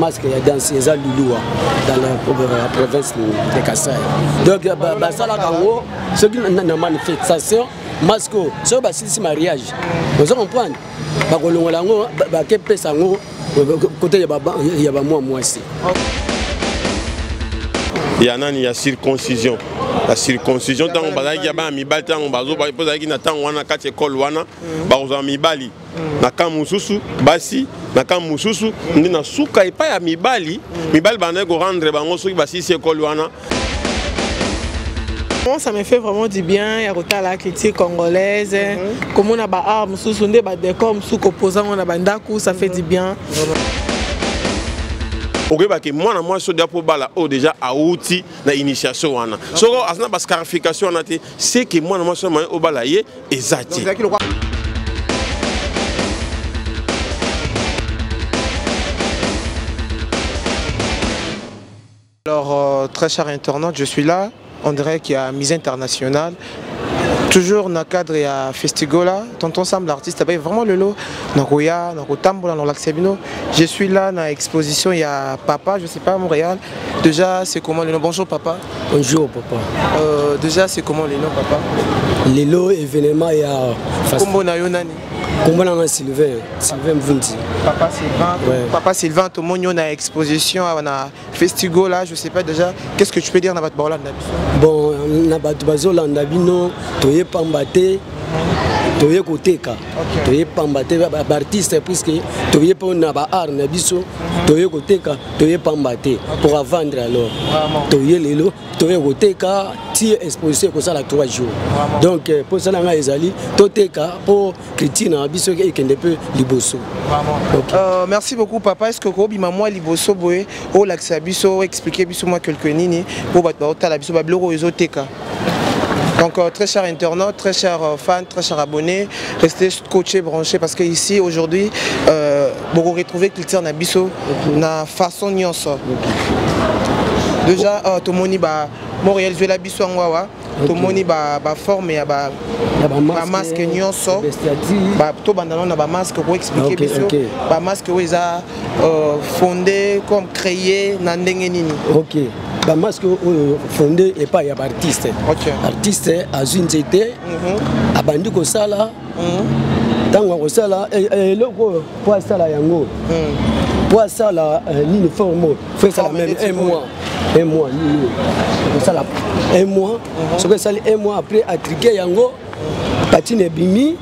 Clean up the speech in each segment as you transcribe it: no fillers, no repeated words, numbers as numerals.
Masque ya danse eza luluwa dans la province de Kasai. Donc basalaka yango soki na manifestation masque oyo soki basilisi mariage, ozo comprendre, bakolongola yango bakepesa yango kote ya bamwa mwasi. Ya nani ya circoncision, la circoncision ntango bazalaki ya bana mibali, ntango bazalaki na ntango wana kati ekole wana, bakozala mibali na camp mosusu, basi na camp mosusu, nde na suka epai ya mibali, mibali bandaki korendre bango soki basilisi ekole wana. Bon, ça me fait vraiment du bien ya kotala culture congolaise, komona ba art mosusu nde ba décor mosusu koposa ngo na bandako, ça fait du bien. Okoyebake mwana mwasi oyo mpo bala oyo déjà awuti na initiation wana, soko aza na bascarification wana te, c'est que mwana mwasi oyo obala ye eza te. Alors, très cher internaute, je suis là, on dirait qu'il y a mise internationale. Toujours dans le cadre il y a Festigola, Tonton Sam l'artiste, vraiment le lot, dans Roya, dans Rotambola, dans Lac-Sebino. Je suis là dans l'exposition, il y a Papa, je sais pas, à Montréal. Déjà, c'est comment le nom? Bonjour papa. Bonjour papa. Déjà, c'est comment le nom papa? Le lot événement, il y a... Kombo na yo nani? Kombo na Sylvain, Sylvain Mvunzi. Papa Sylvain, ouais. Papa Sylvain, tout le monde a exposition, on a Festigola, je sais pas déjà, qu'est-ce que tu peux dire dans votre Bolanda? Bon, na bato bazolanda bino, toye pamba te, toye koteka, toye pamba te, ba artiste, puisque toye po na ba art na biso, toye koteka, toye pamba te, pour vendre alors. Toye lelo, toye koteka, ti exposition ekosala 3 jours. Donc, pour ça nga ezali, toteka pour critique na biso ekende pe liboso. Okay. Merci beaucoup papa. Est-ce que ko bima moi liboso boye o lakisa biso expliquer biso moi quelques nini po bato ba otala biso ba biloko ezoteka. Donc très chers internautes, très chers fans, très chers abonnés, restez scotchés, branchés parce que ici aujourd'hui vous retrouvez culture na biso na façon nyonso. Déjà tomoni ba Montréal zuela biso yango awa. Tomoni ba forme ya Ya ba ba masque, masque nyonso. ba bestiati. Ba to banda na ba masque ko expliquer biso. Ba masque oyo eza fondé comme créé na ndenge nini. Ba masque oyo fondé et pas ya ba artiste. Artiste azwi nzete, abandi kosala. Tango akosala, eloko oyo po asala yango. Po asala nini forme oyo, faut esala Forme même neti un oyo. mois. Un mois, nini oyo. Kosala un mois. Soki esali un mois après atriquer yango, patine ebimi.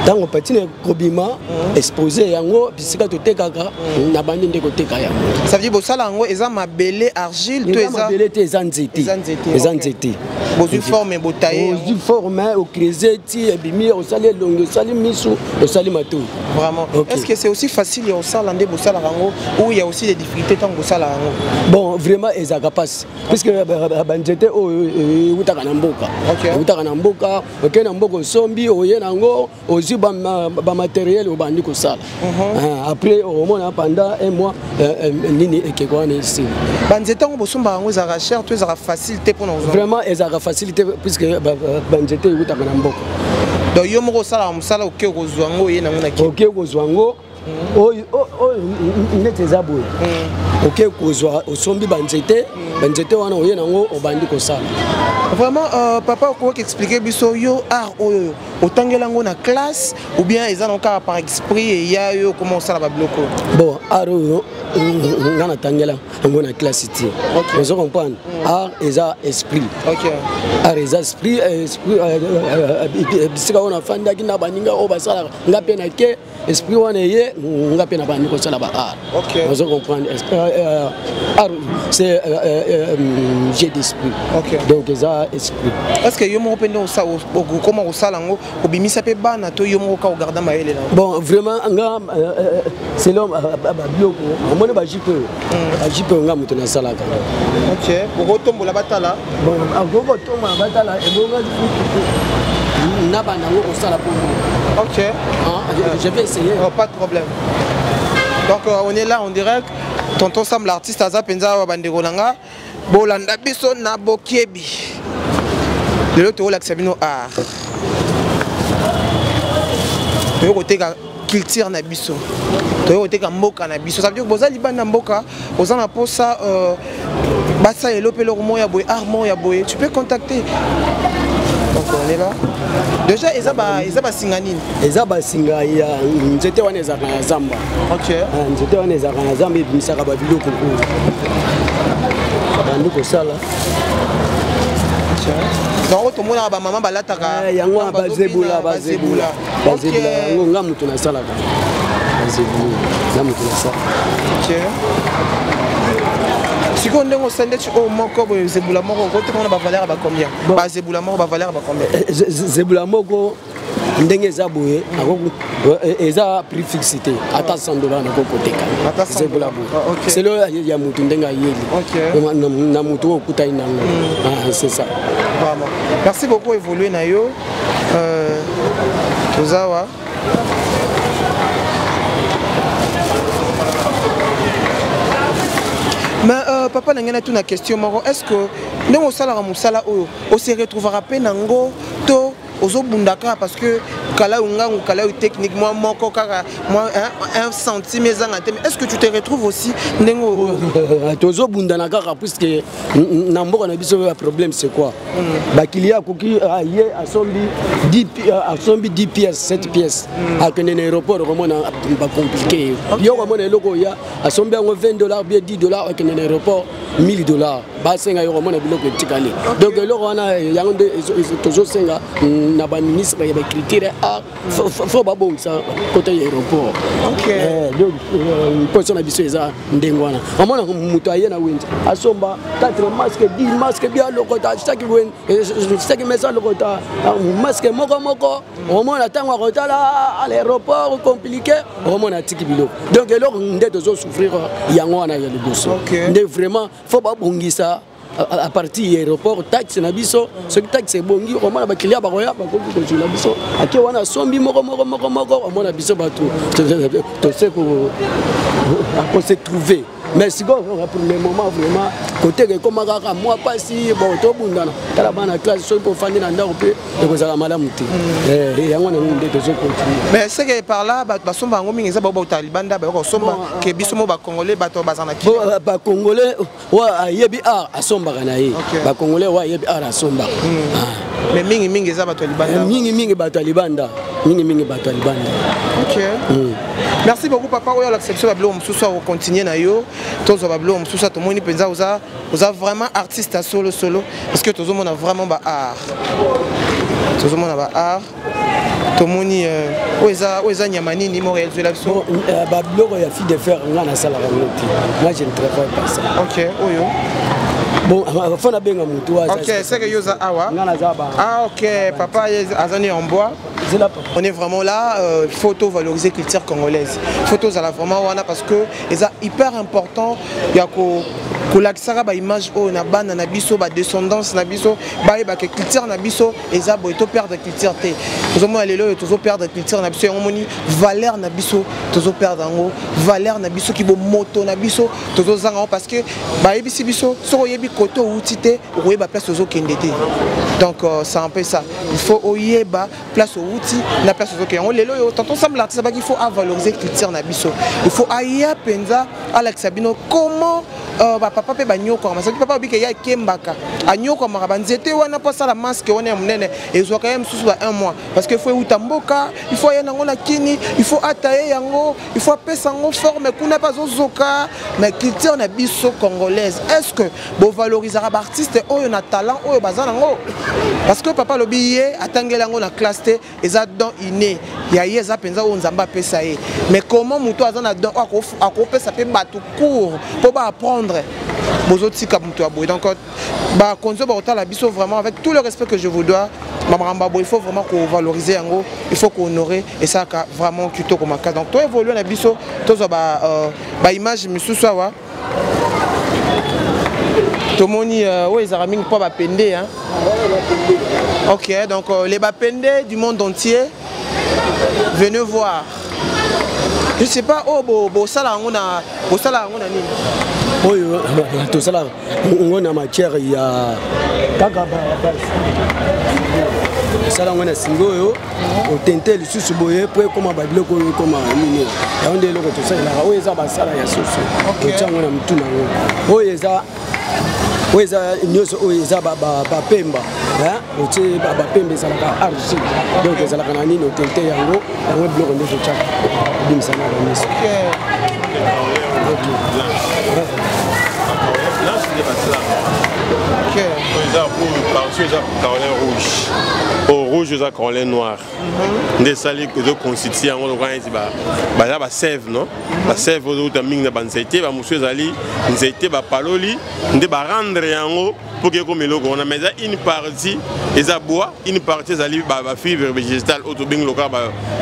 Tango patine ekobima, exposé yango bisika totekaka, na bandi nde koteka yango. Ça veut dire bosala yango eza mabele argile to Eza eza mabele te, eza nzete. Eza nzete, Eza ok. nzete. Bozwi forme botaye yango. Bozwi forme, ocreuser ti ebimi, osali elongi, osali misu, osali matoi. Vraiment. Est-ce que c'est aussi facile ya osala nde bosala yango ou il y a aussi des difficultés tant bosala yango? Bon, vraiment ezaka passe. Puisque ba nzete oyo eutaka na mboka. Eutaka na mboka, oke na mboka osombi, oye nango, ozwi ba matériel obandi kosala. Après omona pendant un mois nini ekeko wana esili. Ba nzete yango bosomba yango ezalaka cher to ezalaka facile te mpona kozwa? Vraiment ezalaka facile te puisque ba nzete eutaka na mboka. Donc yo moko osalaka mosala oke kozwa yango oye nango na kini? Oke kozwa yango, oyo neti eza boye. Oke kozwa, osombi ba nzete, ba nzete wana oye nango obandi kosala. Vraiment papa okoki expliquer biso yo art oyo otangela yango na classe ou bien eza nango kaka par esprit eya yo comment osala ba biloko? Bon, art oyo nga natangela yango na classe te. Ozo comprendre? Art eza esprit. Art eza esprit, esprit bisika oyo nafandaki na baninga oyo basalaka, nga mpe nake esprit wana eye, nga mpe na bandi kosala ba art. Ozo comprendre? Esprit art c'est jeu d'esprit. Donc eza esprit. Est-ce que yo moko mpe nde okoma kosala yango, obimisa mpe bana to yo moko kaka ogarda mayele na yo? Bon, vraiment nga selon ba biloko, omoni ba jupe oyo. Ba jupe oyo nga moto nasalaka. Okotombola batala? Bon, okotombola batala, ebonga na banda yango kosala po moko. Ah, je vais essayer. Oh, pas de problème. Donc on est là en direct. Tonton Sam l'artiste aza penza wa bandeko nanga. Bolanda biso na bokiebi. Lelo to lakisa bino art. Toyo koteka Culture na biso, toye koteka mboka na biso. Ça veut dire boza libanda mboka, oza na posa basala elo mpe eloko moko ya boye, art moko ya boye, tu peux contacter. Donc on est là déjà. Eza ba eza basinga nini? Eza basinga ya nzete wana ezalaka na zamba. Nzete wana ezalaka na zamba, ebimisaka babiloko oyo bandi kosala. Donc tomonaka bamama balataka. Yango wana bazebula, bazebula, bazebula. Yango nga moto nasalaka bazebula, nga moto nasala. Sikoyo ndenge osali ndeti oyo moko boye, zebula moko okoteka wana bavaleur ya bacombien? Bazebula moko, bavaleur ya bacombien? Zebula moko ndenge eza boye, eza prix fixe te. Ata 100 $ nakoki koteka zebula boye, selo ya motu ndenge ayeli na motu oyo okutani nango, c'est ça. Vraiment, merci beaucoup. Évoluer na yo, tozawa. Mais papa na ngai, natuna question moko: est ce que ndenge osalaka mosala oyo, ose retrouvaka mpe nango to ozobunda kaka parce que kala oyo ngangu, kala oyo technique mwa moko kaka mwa un centime ezanga te? Mais est ce que tu te retrouves aussi ndenge Tozobundana kaka, puisque na mboka na biso ya problème, c'est quoi? Baclient akoki ye asombi asombi 10 pièces, 7 pièces, akende na aéroport, okomona bacompliqué yo. Komona eloko oya asombi yango 20 $ bien 10 $, akende na aéroport 1000 $ basenga yo. Komona biloko etikali. Donc eloko wana yango nde tozosenga na baministre ya baculture, art, faut babongisa côté ya aéroport. Donc mposo na biso eza ndenge wana. Omona moto aye na wenze, asomba 4 masque, 10 masque, bia lokota chaque mesa, alokota masque moko moko. Omona ntango akotala à l'aéroport, compliqué, omona atiki biloko. Donc eloko nde tozosouffrir yango wana ya liboso nde vraiment faut babongisa à partir ya aéroport, taxe na biso. Soki taxe ebongi, omona baclient bakoya, bakoki kozwila biso. Ake wana asombi moko moko moko moko, omona biso bato tose akose trouver. Mais sikoyo, pour le moment, vraiment koteka ekóma kaka mwa mpasi. Bon, tobundana. Tala bana classe, soki mpo ofandi na ndako mpe ekozala malamu te. Yango wana nde tozocontinue. Mais c'est que par là bato basomba yango mingi eza bao bauta libanda, bayoka kosomba ke biso mo bacongolais, bato baza na Bacongolais oyo ayebi art asombaka na ye. Bacongolais oyo ayebi art asombaka. Mais mingi mingi eza bato ya libanda? Mingi mingi bato ya libanda, mingi mingi bato ya libanda. Ok, merci beaucoup papa. Oyo alakisa biso babiloko mosusu, akocontinue na yo. Tozwa babiloko mosusu. Tomoni mpenza oza vraiment artiste ya solo solo, parce que tozomona vraiment ba art, tozomona ba art. Tomoni oyo eza nyama nini moko ezwela biso? Babiloko ya fil de fer, nga nasalaka yango te. Moi, je ne travaille pas ça. Ok, oyo? Bon, faut nabenga motu. Ok, c'est que yo oza awa. Nga naza ba Ah ok, papa aza ni en bois. On est vraiment là, faut valoriser culture congolaise, faut tozala vraiment wana, parce que eza hyper important ya ko kolakisaka baimage oyo na bana na biso, badescendance na biso, bayebaka culture na biso eza boye. Toperdre culture te. Tozomona lelo oyo tozoperdre culture na biso. Yango moni valeur na biso tozoperdre yango, valeur na biso, kibomoto na biso tozozanga yango, parce que bayebisi biso soki oyebi kote outi te, okoyeba place ozokende te. Donc c'est un peu ça, il faut oyeba place outi na place ozokende. Yango lelo oyo tonton Sam l'artiste abaki, il faut avaloriser culture na biso, il faut aya mpenza alakisa bino comment bapapa mpe banyokwaka. Soki papa obike ye akembaka, anyokwamaka banzete wana mpo asala masque wana ya monene, ezwaka ye mosusu ba un mois, parce que il faut euta mboka, il faut aya nango na kini, il faut ataye yango, il faut apesa yango forme kuna mpe azozoka. Mais culture na biso congolaise, est ce que bovalorisaka baartiste oyo na talent oyo baza nango? Parce que papa alobi ye atangeli yango na classe te, eza don inné ya ye, eza mpenza oyo Nzambe apesa ye. Mais comment moto aza na don oyo akopesa mpe bato cours mpo baapprendre, bozotika moto ya boye? Donc bakonzi oyo bakotala biso, vraiment, avec tout le respect que je vous dois, bamakambo ya boye, il faut vraiment kovaloriser yango, il faut kohonorer. Esalaka vraiment kitoko makasi. Donc toévolue na biso, tozwa baimage misusu awa. Tomoni oyo ezalaka mingi mpo bapende, hein? Ok, donc les bapende du monde entier, venez voir. Je sais pas oyo bosala yango na, bosala yango na nini? Oyo tosala ngo na matière ya kaka. Osala yango na singa oyo, otente lisusu boye mpo ekóma babiloko oyo ekóma nini. Yango nde eloko tosalelaka. Oyo eza basala ya soso, otya yango na motu nango. Oyo eza nyonso, oyo eza bapemba, otie bapemba, ezalaka argile, donc ezalaka na nini, otente yango. Yango biloko nde totyaka ebimisa na bamiso. Ok. Eza partie, eza kaolin rouge, oyo rouge eza kaolin noir, nde esali ezoconstitue yango lokola neti baza basève, non, basève oyo ozouta mingi na banzete. Bamosusu ezali nzete bapaloli nde barendre yango mpo ke ekoma eloko wana. Mais eza une partie eza bois, une partie ezali bafibre végétale oyo tobengi lokola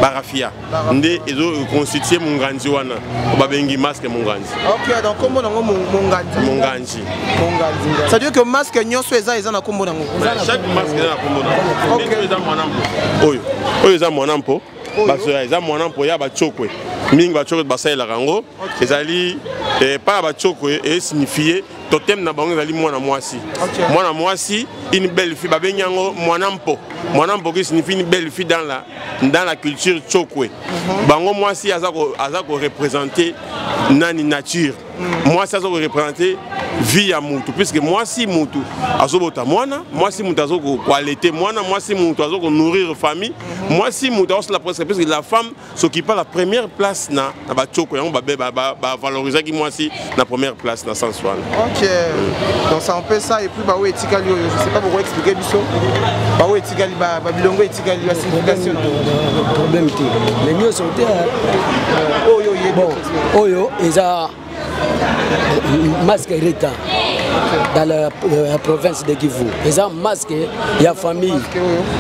baraphia, nde ezoconstitue monganzi wana oyo babengi masque monganzi. Ok, donc kombo nango monganzi? Monganzi. Monganzi, c'est à dire que masque nyonso eza na kombo nango? Chaque masque eza na kombo nango. Ndenge eza mwana mpo, oyo eza mwana mpo, basoya eza mwana mpo ya bacokwe mingi. Bacokwe basalelaka yango, ezali epai ya bacokwe, esignifie totem na bango ezali mwana mwasi. Mwana mwasi, une belle fille, babengi yango mwana mpo. Mwana mpo qui signifie une belle fille dans la culture chokwe. Bango mwasi aza koreprésente nani? Nature. Mwasi aza koreprésente vie ya mutu, puisque mwasi mutu azobota mwana, mwasi mutu azo koallaiter mwana, mwasi mutu azo konourrir famille, mwasi mutu azosala presque, puisque la femme s'occupe la première place na bacoko. Yango bavalorisaki mwasi na première place na sens wana. Ok, donc c'est un peu ça. Et puis baoyo etikali oyo, je sais pas pourquoi, expliquer biso baoyo etikali, babilongo etikali, basignification. Problème te, mais nyonso te. Oyo oyebi. Bon, oyo eza masque Rita dans la province de Kivu. Eza masque ya famille,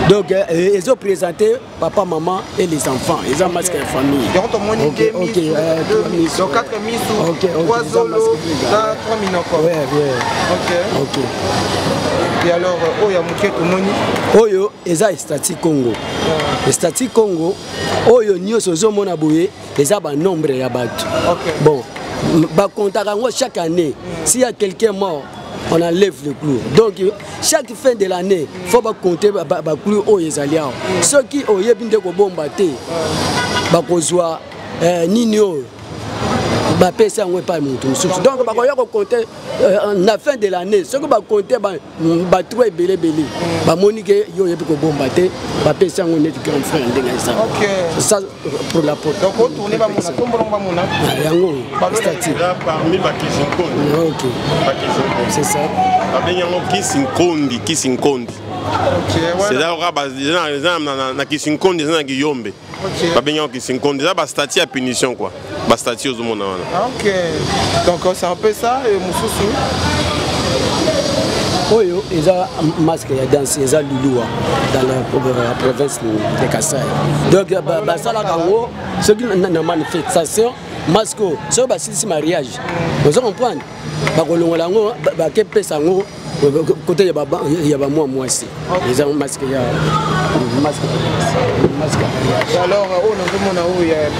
donc ezoprésente papa, maman et les enfants. Eza masque ya famille. Donc tomoni Ok, ok, trois misu. Donc quatre misu, trois eza zolo masque Rita. Na trois minoko. Ouais. Ok. Ok. Et alors oyo ya moke tomoni? Oyo eza statue Congo. Statue Congo oyo nyonso ozomona boye eza banombre ya bato. Bon, bakontaka yango chaque année. S'il y a quelqu'un mort, on enlève le clou. Donc chaque fin de l'année, faut bacompte baclou oyo ezali awa. Soki oyebi nde kobomba te, bakozwa nini oyo bapesi yango epai moto mosusu. Donc bakoya kocompte na fin de l'année. Soki bacompte batrou ebele ebele, bamoni ke yo oyebi kobomba te, bapesi yango neti grand frère, ndenge eza. Ça pour la porte. Donc otourne, bamona kombo nango, bamona. Yango statue. Eza parmi bakisinkondi. Ok. Bakisinkondi. C'est ça. Babengi yango kisinkondi, kisinkondi. Ok. Eza kaka eza na kisinkondi, eza na kiyombe. Babengi yango kisinkondi, eza bastatue ya punition quoi, bastatue ozomona wana. Ok, donc c'est un peu ça. Et mosusu? Oyo eza masque ya danse, eza luluwa dans la province de Kasai. Donc basalaka yango soki na manifestation. Masque oyo, soki basilisi mariage, oza comprendre, bakolongola yango, bakepesa yango kote ya bamwa mwasi. Eza masque ya masque ya mariage. Alors oyo nazomona, oyo ya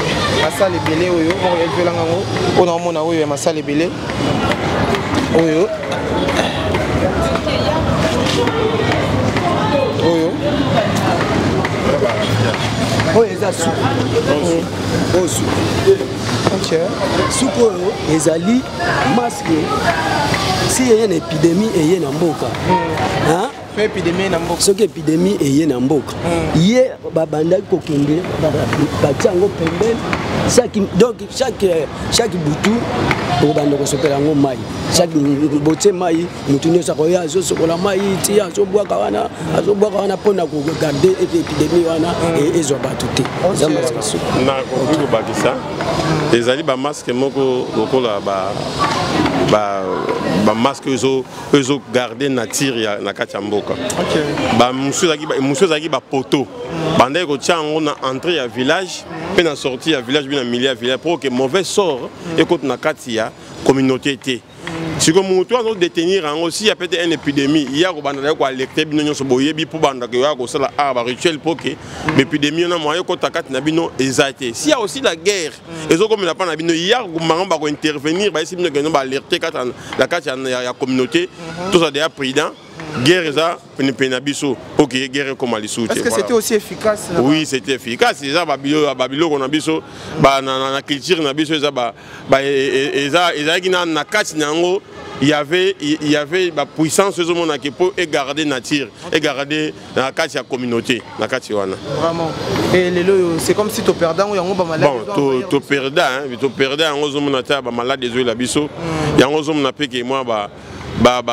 masala ebele, oyo moko evelanga yango, oyo naomona, oyo ya masala ebele, oyo? Oyo eza suku, oyo suku. Suku oyo ezali masque si eye na épidémie eye na mboka. Hein? So épidémie na mboka. Soki épidémie eye na mboka, ye babandaki kokende batia yango pembeni. Chaque, donc chaque butu bokobanda kosopela yango mai. Chaque botie mai, motu nyonso akoya, azosokola mai ti azobwaka wana, azobwaka wana mpona kogarde épidémie wana ezwa bato te. Eza masque suku. Nakoki kobakisa, ezali bamasque moko lokola bamasque oyo ezogarde nature na kati ya mboka. Bamosusu ezalaki bapoto, bandaki kotia yango na entrée ya village mpe na sortie ya village mpe na milieu ya village, pour que mauvais sort ekota na kati ya communauté te. Sikoyo motu azodétenir yango, si ya peut-être une épidémie ya kobanda ya koalerte bino nyonso, boyebi mpo bandaka ya kosala art barituel mpo ke baépidémie wana moyen ekota kati na bino eza te. Si ya aussi la guerre ezokomela mpa na bino, ya bango bakointervenir, bayesi bino keno baalerte kati na kati ya communauté, tozala deya prudent. Guerre eza penepene na biso mpo ke guerre ekoma lisusu te. Est-ce que c'était aussi efficace? Oui, c'était efficace. Eza babiloko na biso, na culture na biso, eza ezalaki na kati na yango. Il y avait bapuissance ezomonaki mpo egarde nature, egarde na kati ya communauté, na kati wana. Vraiment, et lelo c'est comme si toperda yango yango, bamalade. Bon, toperda, toperda yango. Ozomona te, bamalade ezoyela biso yango. Ozomona mpe ke mwa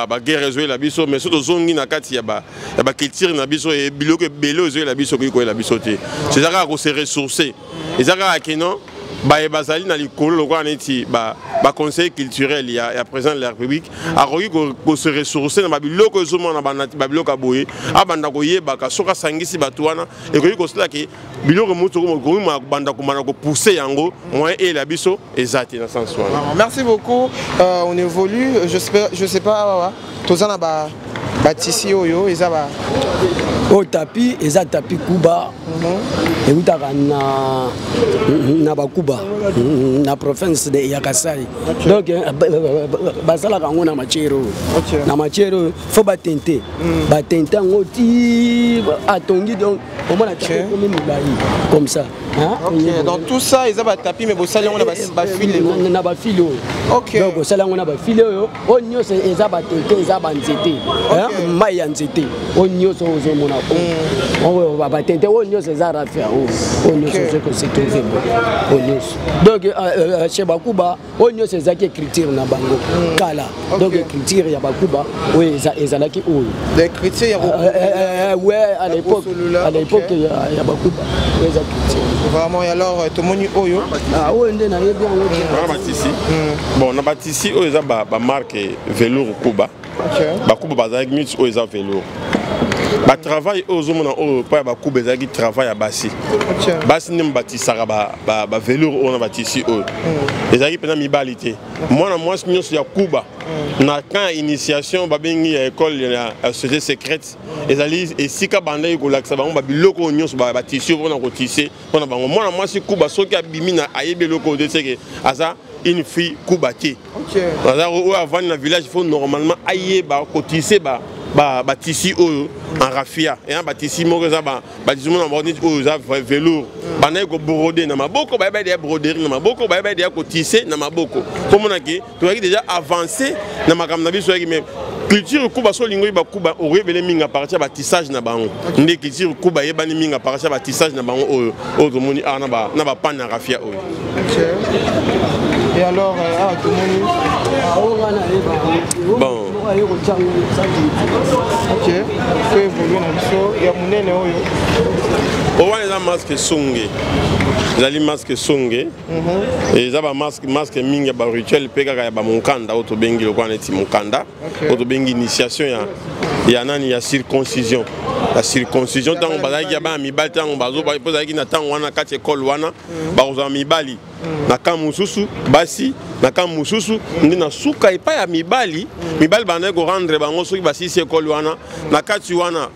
baguerre ezoyela biso, mais so tozongi na kati ya baculture na biso, biloko ebele ezoyela biso okoki koyela biso te. Eza kaka kose ressourcer, eza kaka keno baye bazali na likolo, lokola neti baconseil culturel ya président de la République, akoki kose ressourcer na babiloko ezomona, babiloko ya boye, abanda koyebaka. Soki asangisi bato wana, ekoki kosalaki biloko mosusu koki banda komanda kopousser yango. Moyen eyela biso eza te na sens wana. Merci beaucoup. On évolue. Je sais pas, toza na ba batissu oyo eza ba Oyo tapis, eza tapis Kuba, eutaka na bakuba na province de ya Kasai. Donc basalaka yango na matière oyo, na matière oyo faut batente, batente yango ti atongi. Donc omona tapis ekomi molai comme ça. Ok, donc tout ça eza batapis, mais bosali yango na bafils? Na bafils oyo. Donc osali yango na bafils oyo. Oyo nyonso eza batente, eza banzete, mai ya nzete. Oyo nyonso ozomona oyo batente, oyo nyonso eza raphia. Oyo nyonso ozokose trouve, oyo nyonso. Donc chez bakuba, oyo nyonso ezalaki écriture na bango kala. Donc écriture ya bakuba oyo ezalaki oyo. Écriture? Ouais, à l'époque ya bakuba, oyo eza écriture. Vraiment. Et alors tomoni oyo? Oyo nde nayebi yango. Wana batissu. Bon, na batissu oyo eza bamarque velours Kuba. Bakuba bazalaki miti oyo eza velours. Batravail oyo ozomona oyo mpo ya bakuba ezalaki travail ya basi. Basi nde batisaka bavelours oyo na batissu oyo. Ezalaki mpenza mibali te. Mwana mwasi nyonso ya Kuba, na camp ya initiation babengi ya école ya société secrète, ezali esika bandaki kolakisa bango babiloko oyo nyonso, batissu mpona kotisser mpona bango. Mwana mwasi Kuba, soki abimi na ayebi eloko oyo te, seke aza une fille Kuba te. Aza oyo avandi na village, faut normalement ayeba kotisser batissu oyo en raphia. Eya batissu moko eza batissu moko na bango neti oyo eza velours. Bandaki kobroder na maboko, bayeba deya broderie na maboko, bayeba deya kotisser na maboko. Komonaki tozalaki déjà avancé na makambo na biso yaki. Mais culture Kuba, so olingi oyeba Kuba, okoyebele mingi à partir ya batissage na bango. Nde culture Kuba eyebani mingi à partir ya batissage na bango oyo oyo tomoni awa na bapane ya raphia oyo. Et alors, awa tomoni Bon. Ok, to évolue na biso ya monene oyo. Oyo wana eza masque songe, ezali masque songe. Eza bamasque, masque mingi ya barituel mpe kaka ya bamonkanda oyo tobengi lokola neti monkanda oyo tobengi initiation ya nani, ya circoncision, ya circoncision. Ntango bazalaki ya bana mibali, ntango po ezalaki na ntango wana, kati ekole wana, bakozwa mibali na camp mosusu, basi na camp mosusu. Nde na suka epai ya mibali, mibali bandaki korendre bango soki basilisi ekole wana. Na kati wana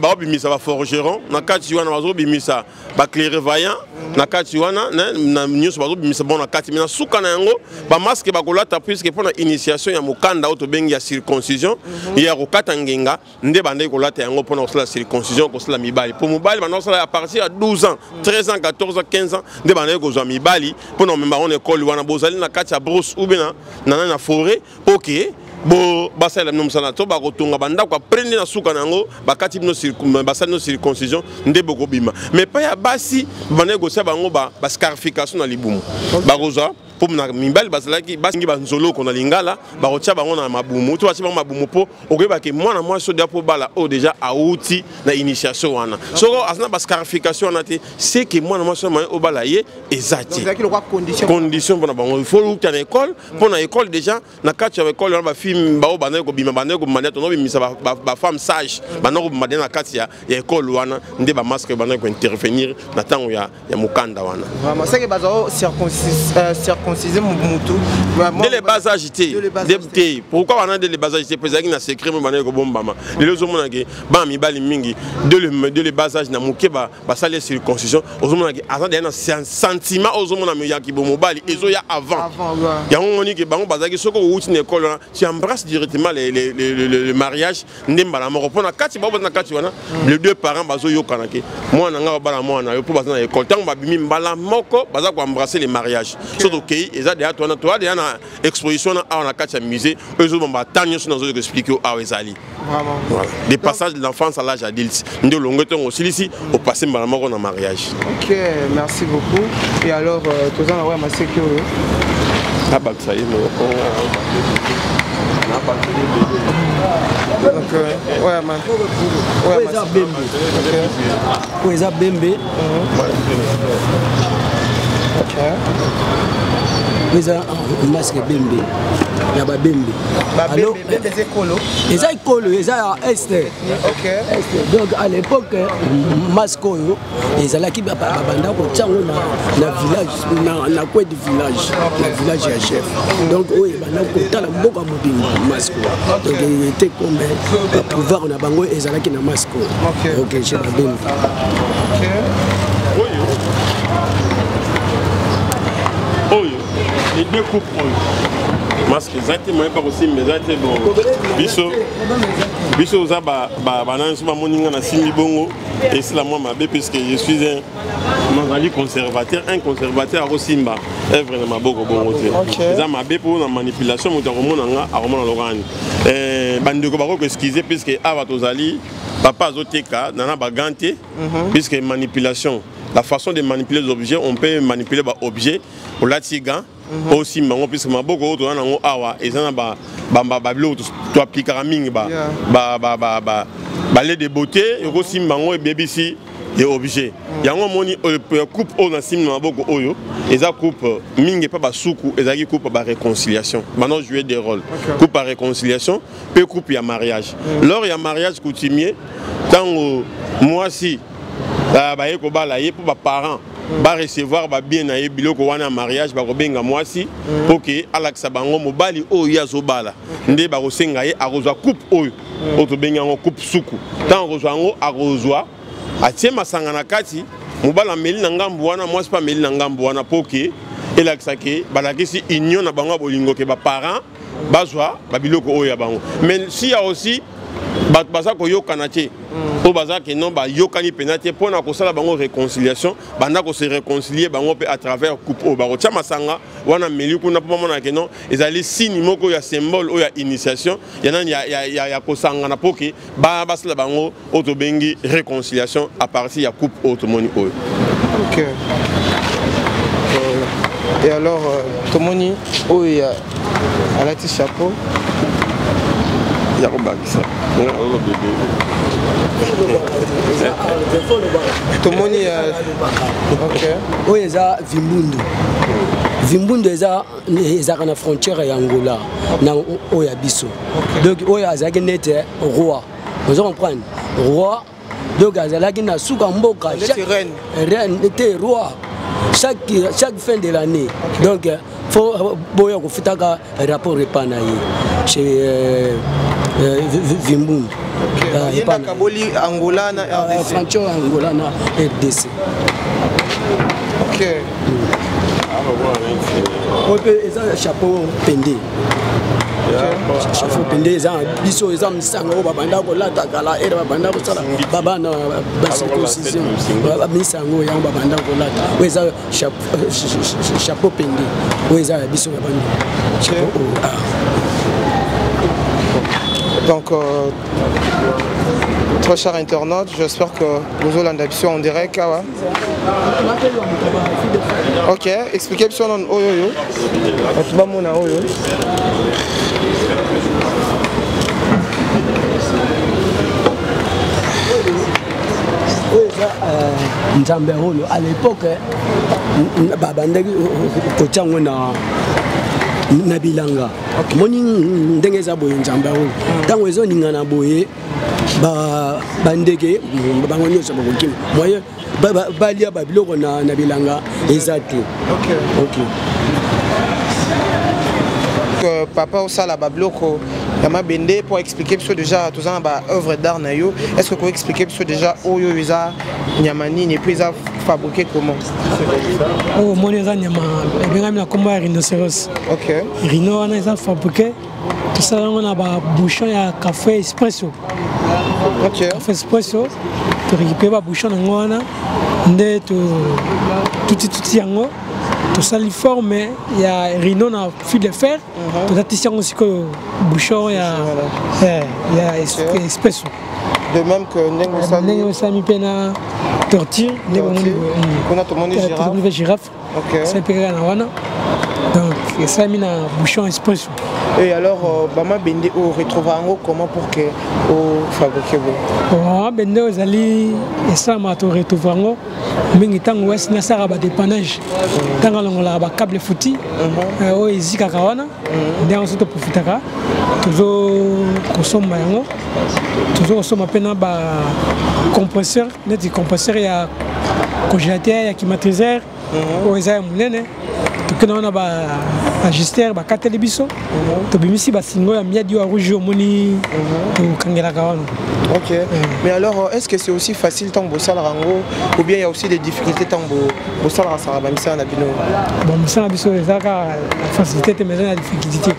baobimisa baforgeron, na kati wana bazobimisa baclairvoyant, na kati wana na nyonso bazobimisa bango na kati. Mais na suka na yango, bamasque bakolata, puisque mpona initiation ya mokanda oyo tobengi ya circoncision, ya kokata ngenga, nde bandaki kolata yango mpona kosala circoncision, kosala mibali. Mpo mobali banda kosala à partir ya 12 ans, 13 ans, 14 ans, 15 ans, nde bandaki kozwa mibali mpona komema bango na ekole wana. Bozali na kati ya brousse ou bien na forêt mpo ke bo basalela bino mosala to bakotonga bandako. Après nde na suka na yango bakati bino, basali bino circoncision, nde bokobima. Mais epai ya basi, bandaki kosia bango bascarification na libumu. Bakozwa mpo na mibali bazalaki basingi banzoloko na lingala, bakotia bango na mabumu to batia bango mabumu mpo okoyebake mwana mwasi oyo mpo bala oyo déjà awuti na initiation wana. Soko aza na bascarification wana te, c'est que mwana mwasi oyo obala ye eza te. Condition mpona bango, il faut uta na école. Mpo na école déjà, na kati ya école wana, bafille bao bandaki kobima, bandaki kobima nde tozobimisa bafemme sage, bandaki kobima nde na kati ya école wana, nde bamasque bandaki kointervenir na ntango ya mokanda wana. Vraiment, c'est que bazao circoncis. circoncise mutu dès le bas âge te te. Pourquoi wana dès le bas âge te? Mpo ezalaki na secret mo bandaki kobombama. Lelo ozomona ke bana mibali mingi dès le bas âge na moke basali circoncision. Ozomona ke aza deya na sentiment oyo ozomona yaki bo mobali ezoya avant. Yango omoni ke bango bazalaki, soki owuti na école wana, tu embrasses directement le mariage nde mbala moko, mpo na kati bao baza na kati wana, les deux parents bazoyokana ke mwana nga babala mwana na yo, mpo baza na école. Ntango babimi, mbala moko baza koembrasser le mariage. So tokei, eza deya to wana, toya deya na exposition wana awa na kati ya musée oyo ezobamba temps nyonso nazo expliquer oyo awa ezali. Voilà. Des passages de l'enfance à l'âge adulte nde olongwe ntongo osilisi opasse mbala moko na mariage. Ok, merci beaucoup. Et alors toza na oyo maseki oyo. Nabakisa ye moko. Donc oyo ma oyo eza bembe, oyo eza bembe. Oyo eza masque bembe ya babembe. Eza ekolo, eza ya Est. Donc à l'époque, masque oyo ezalaki, babanda kotia yango na village, na coin du village, na village ya chef. Donc oyo ebanda kotala mboka mobimba, masque oyo. Donc ete comme bapouvoir na bango ezalaki na masque oyo. Ok, chez babembe. Oyo les deux coupes oyo, masque eza te, moye pa kosimba eza te. Bon, biso oza banani, so bamoni nga nasimbi bongo, esila mwa mabe, puisque je suis un nazali conservateur. Un conservateur akosimba œuvre na maboko bongo te, eza mabe mpo na manipulation. Moto akomona nga, akomona lokani. Bandeko bakoki koexcuser, puisque awa tozali, papa azoteka nana bagants te, puisque manipulation, la façon de manipuler les objets, on peut manipuler baobjet olati gant mpo osimba yango, puisque maboko oyo toza nango awa eza na babiloko toaplikaka mingi, balait de beauté, okosimba yango, ebebisi ye objet yango. Omoni coupe oyo nasimbi na maboko oyo, eza coupe mingi epa basuku, ezalaki coupe ya baréconciliation, bana jouer des rôles, coupe ya réconciliation mpe coupe ya mariage. Lors ya mariage coutumier, ntango mwasi baye kobala ye, mpo baparent barecevoir babien na ye, biloko wana ya mariage, bakobenga mwasi mpo ke alakisa bango mobali oyo ye azobala. Nde bakosenga ye akozwa coupe oyo, oyo tobengi yango coupe suku. Ntango akozwa yango, akozwa, atie masanga na kati, mobali ameli na ngambu wana, mwasi mpe ameli na ngambu wana, mpo ke elakisa ke balakisi union na bango ya bolingo, ke baparent bazwa babiloko oyo ya bango. Mais si ya aussi bato baza koyokana te, oyo baza ke non, bayokani mpenza te, mpona kosala bango réconciliation, banda kose réconcilier bango mpe à travers coupe oyo, bakotia masanga wana, meli kuna, mpo bamona ke non, ezali signe moko ya symbole oyo ya initiation ya nani ya kosangana, mpo ke basala bango oyo tobengi réconciliation à partir ya coupe oyo tomoni oyo. Ok. Et alors tomoni oyo alati chapeau. Ya kobakisa. Tomoni, ok. Oyo eza vimbundu. Vimbundu eza, ezalaka na frontière ya Angola na oyo ya biso. Donc oyo azalaki neti roi, ozo comprendre, roi. Donc azalaki na suka mboka, reine te, roi. Chaque fin de l'année, donc faut boya kofutaka rapport epa na ye chez Vimbundu. Kaboli Angola na RDC. Frontière Angola na RDC. Ok. Oyo mpe eza chapeau pende. Chapeau pende eza biso, eza misanga oyo babanda kolata kala, ere babanda kosala babana bacirconcision, misango yango babanda kolata. Oyo eza chapeau pende, oyo eza ya biso ya bandi, chapeau oyo. Donc, très chers internautes, j'espère que vous avez biso en direct. Awa. Ok, expliquez biso nanu oyo oyo. Bato bamona oyo. Oyo eza nzambe oyo à l'époque babandaki kotia yango na bilanga. Moni ndenge eza boye, nzambe oyo, ntango ezoningana boye, bandeke bango nyonso bakokima, moyen balia babiloko na bilanga eza te. Ok. Papa osala babiloko ya mabende pour expliquer biso déjà toza na ba œuvre d'art na yo. Est-ce que ko expliquer biso déjà oyo eza nyama nini et puis eza fabriqué comment? Oyo omoni eza nyama ebengami na nkombo ya rhinocéros. Ok. Rhino wana eza fabriqué, tosala yango na babouchon ya café espresso. Ok. Café espresso, torécupéré babouchon yango wana nde tutituti yango, tosali forme ya rhino na fil de fer, tozatisi yango sikoyo bouchon ya espresso. De même que ndenge osali. Ndenge osali mpe na tortue, ndenge omoni. Kuna tomoni girafe. Mpe girafe. Esali mpe kaka na wana, donc esalami na bouchon espresso. Et alors, bamabende oyo retrouve yango comment pour que ofabriquer boye? Mabende oyo ezali esalamaka, toretrouve yango mingi ntango wesi nasalaka badépannage, ntango alongolaka bacable futi oyo ezikaka wana, nde yango so toprofitaka, tozo kosomba yango. Tozo kosomba mpe na bacompresseur, neti compresseur ya congélateur, ya climatiseur oyo eza ya monene. Tokende wana, baajusteur bakateli biso, tobimisi basingo ya miadi oyo ya rouge omoni, tokangelaka wana. Ok. Mais alors, est-ce que c'est aussi facile tant que bosalaka yango ou bien il y a aussi des difficultés tant que bosalaka saka bamisala na bino? Bon, mosala na biso eza kaka facilité te, mais eza na difficulté.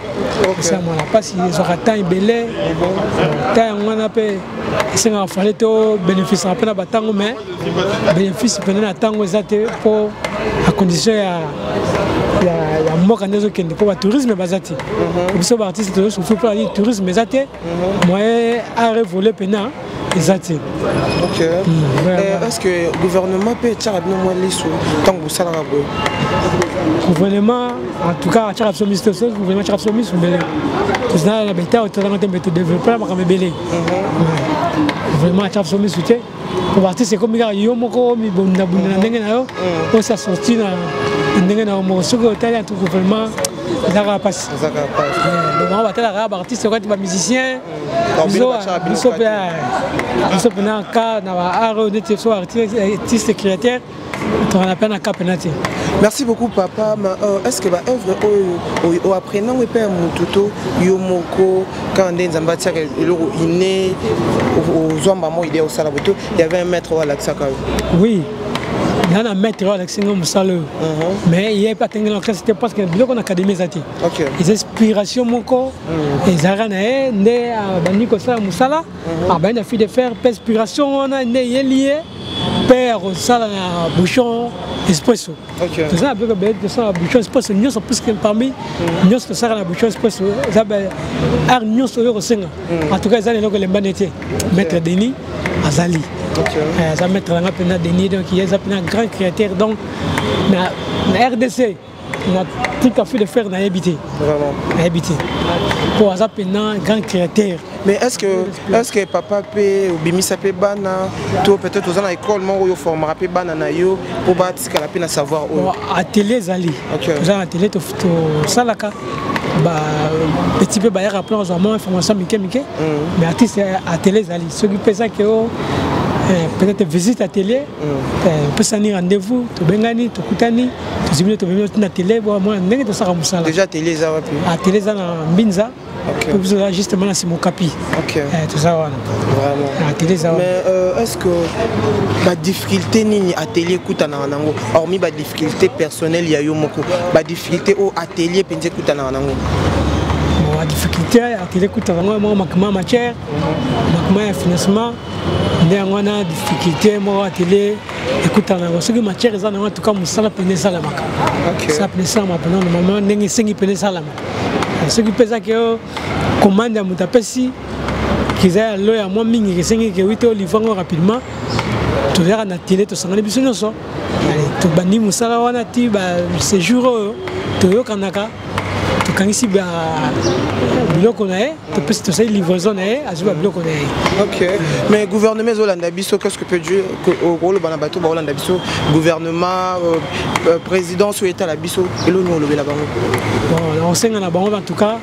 Esalamaka na mpasi, ezwaka temps ebele. Temps yango wana mpe esengaka fale to bénéficiaka mpe na batango, mais bénéfice pene na ntango eza te, mpo na condition ya mboka nde ezokende, mpo batourisme baza te. Biso baartiste tozosouffrir mpo nini? Tourisme eza te, moyen art évolue pena eza te. Ok. Est-ce que gouvernement mpe etiaka bino mwa liso ntango bosalaka boye? Gouvernement, en tout cas, atiaka biso miso te. Soki gouvernement atiaka biso miso, mbele tozala na beta oyo tozalanga te, mbe todéveloppe na makambo ebele. Gouvernement atiaka biso miso te, po baartiste ekomi kaka yo moko mibundabunda na ndenge na yo, osa sorti na ndenge na yo moko. Soki otali antu gouvernement, eza kaka mpasi. Bango batalaka kaka baartiste okati bamusicien. Biso mpe, biso mpena ka na baart oyo neti biso artiste créateur, tokana mpe na ka mpena te. Merci beaucoup, papa. Mais, est-ce que baœuvre oyo oapprendre yango epai ya motu to yo moko kaka nde Nzambe atiaka eloko ine ozwa mbamo idée osala boye, to y avait un maître oyo alakisaka yo? Oui, nga na maître oyo alakisi nga mosala oyo, mais ye mpe atengeli na classe te, parce que biloko na académie eza te. Eza inspiration moko ezalaka na ye nde abandi kosala mosala, abandi na fil de fer, mpe inspiration wana nde eyeli ye mpe akosala na bouchon espresso. Toza na biloko ebele tosala na bouchon espresso nyonso, puisque parmi nyonso tosalaka na bouchon espresso eza art nyonso oyo kosenga. En tout cas, eza na eloko elembani te. Maître Denis azali, aza maître nanga mpena Denis, donc ye aza mpena grand créateur. Donc na RDC, na tika fil de fer, nayebi te, nayebi te, mpo aza mpena grand créateur. Mais est-ce que papa mpe obimisa mpe bana, to peut-être oza na école moko oyo oformaka mpe bana na yo mpo batikala mpe na savoir oyo? Atelier ezali, toza na atelier, tosalaka bapetit mpe bayaka mpona kozwa mwa information mike mike. Mais artiste, atelier ezali. Soki mpe ezaki o peut-être visite atelier, opesani rendez-vous, tobengani, tokutani, tozwi bino, tobemi tina atelier, mona ndenge tosalaka mosala. Déjà, atelier eza wapi? Atelier eza na Mbinza, po biso toza justement na nsima Okapi, toza wana. Atelier eza wana. Mais est-ce que badifficulté nini atelier ekutanaka nango, hormis badifficulté personnelle ya yo moko, badifficulté oyo atelier mpenza ekutanaka nango? Badifficulté atelier ekutaka yango moko, makima matière, makima ya financement, nde yango wana difficulté moko atelier ekutana yango. Soki matière eza nango, en tout cas mosala pene esalamaka, mosala pene esalama mpena normalement ndenge esengi pene esalama. Soki mpe ezaki oyo commande ya moto apesi kiza ya lo ya mwa mingi, esengi ke wi te olivre yango rapidement, toyaka na tele, tosangani biso nyonso, tobandi mosala wana ti baséjour oyo toyokanaka, tokangisi biloko na ye, topesi, tosali livraison na ye, azwi babiloko na ye. Ok, mais gouvernement ezolanda biso, qu'est ce que peut dire koloba na bato baolanda biso, gouvernement, présidence oyo etala biso, eloni olobela bango? Bon, nakosenga na bango, en tout cas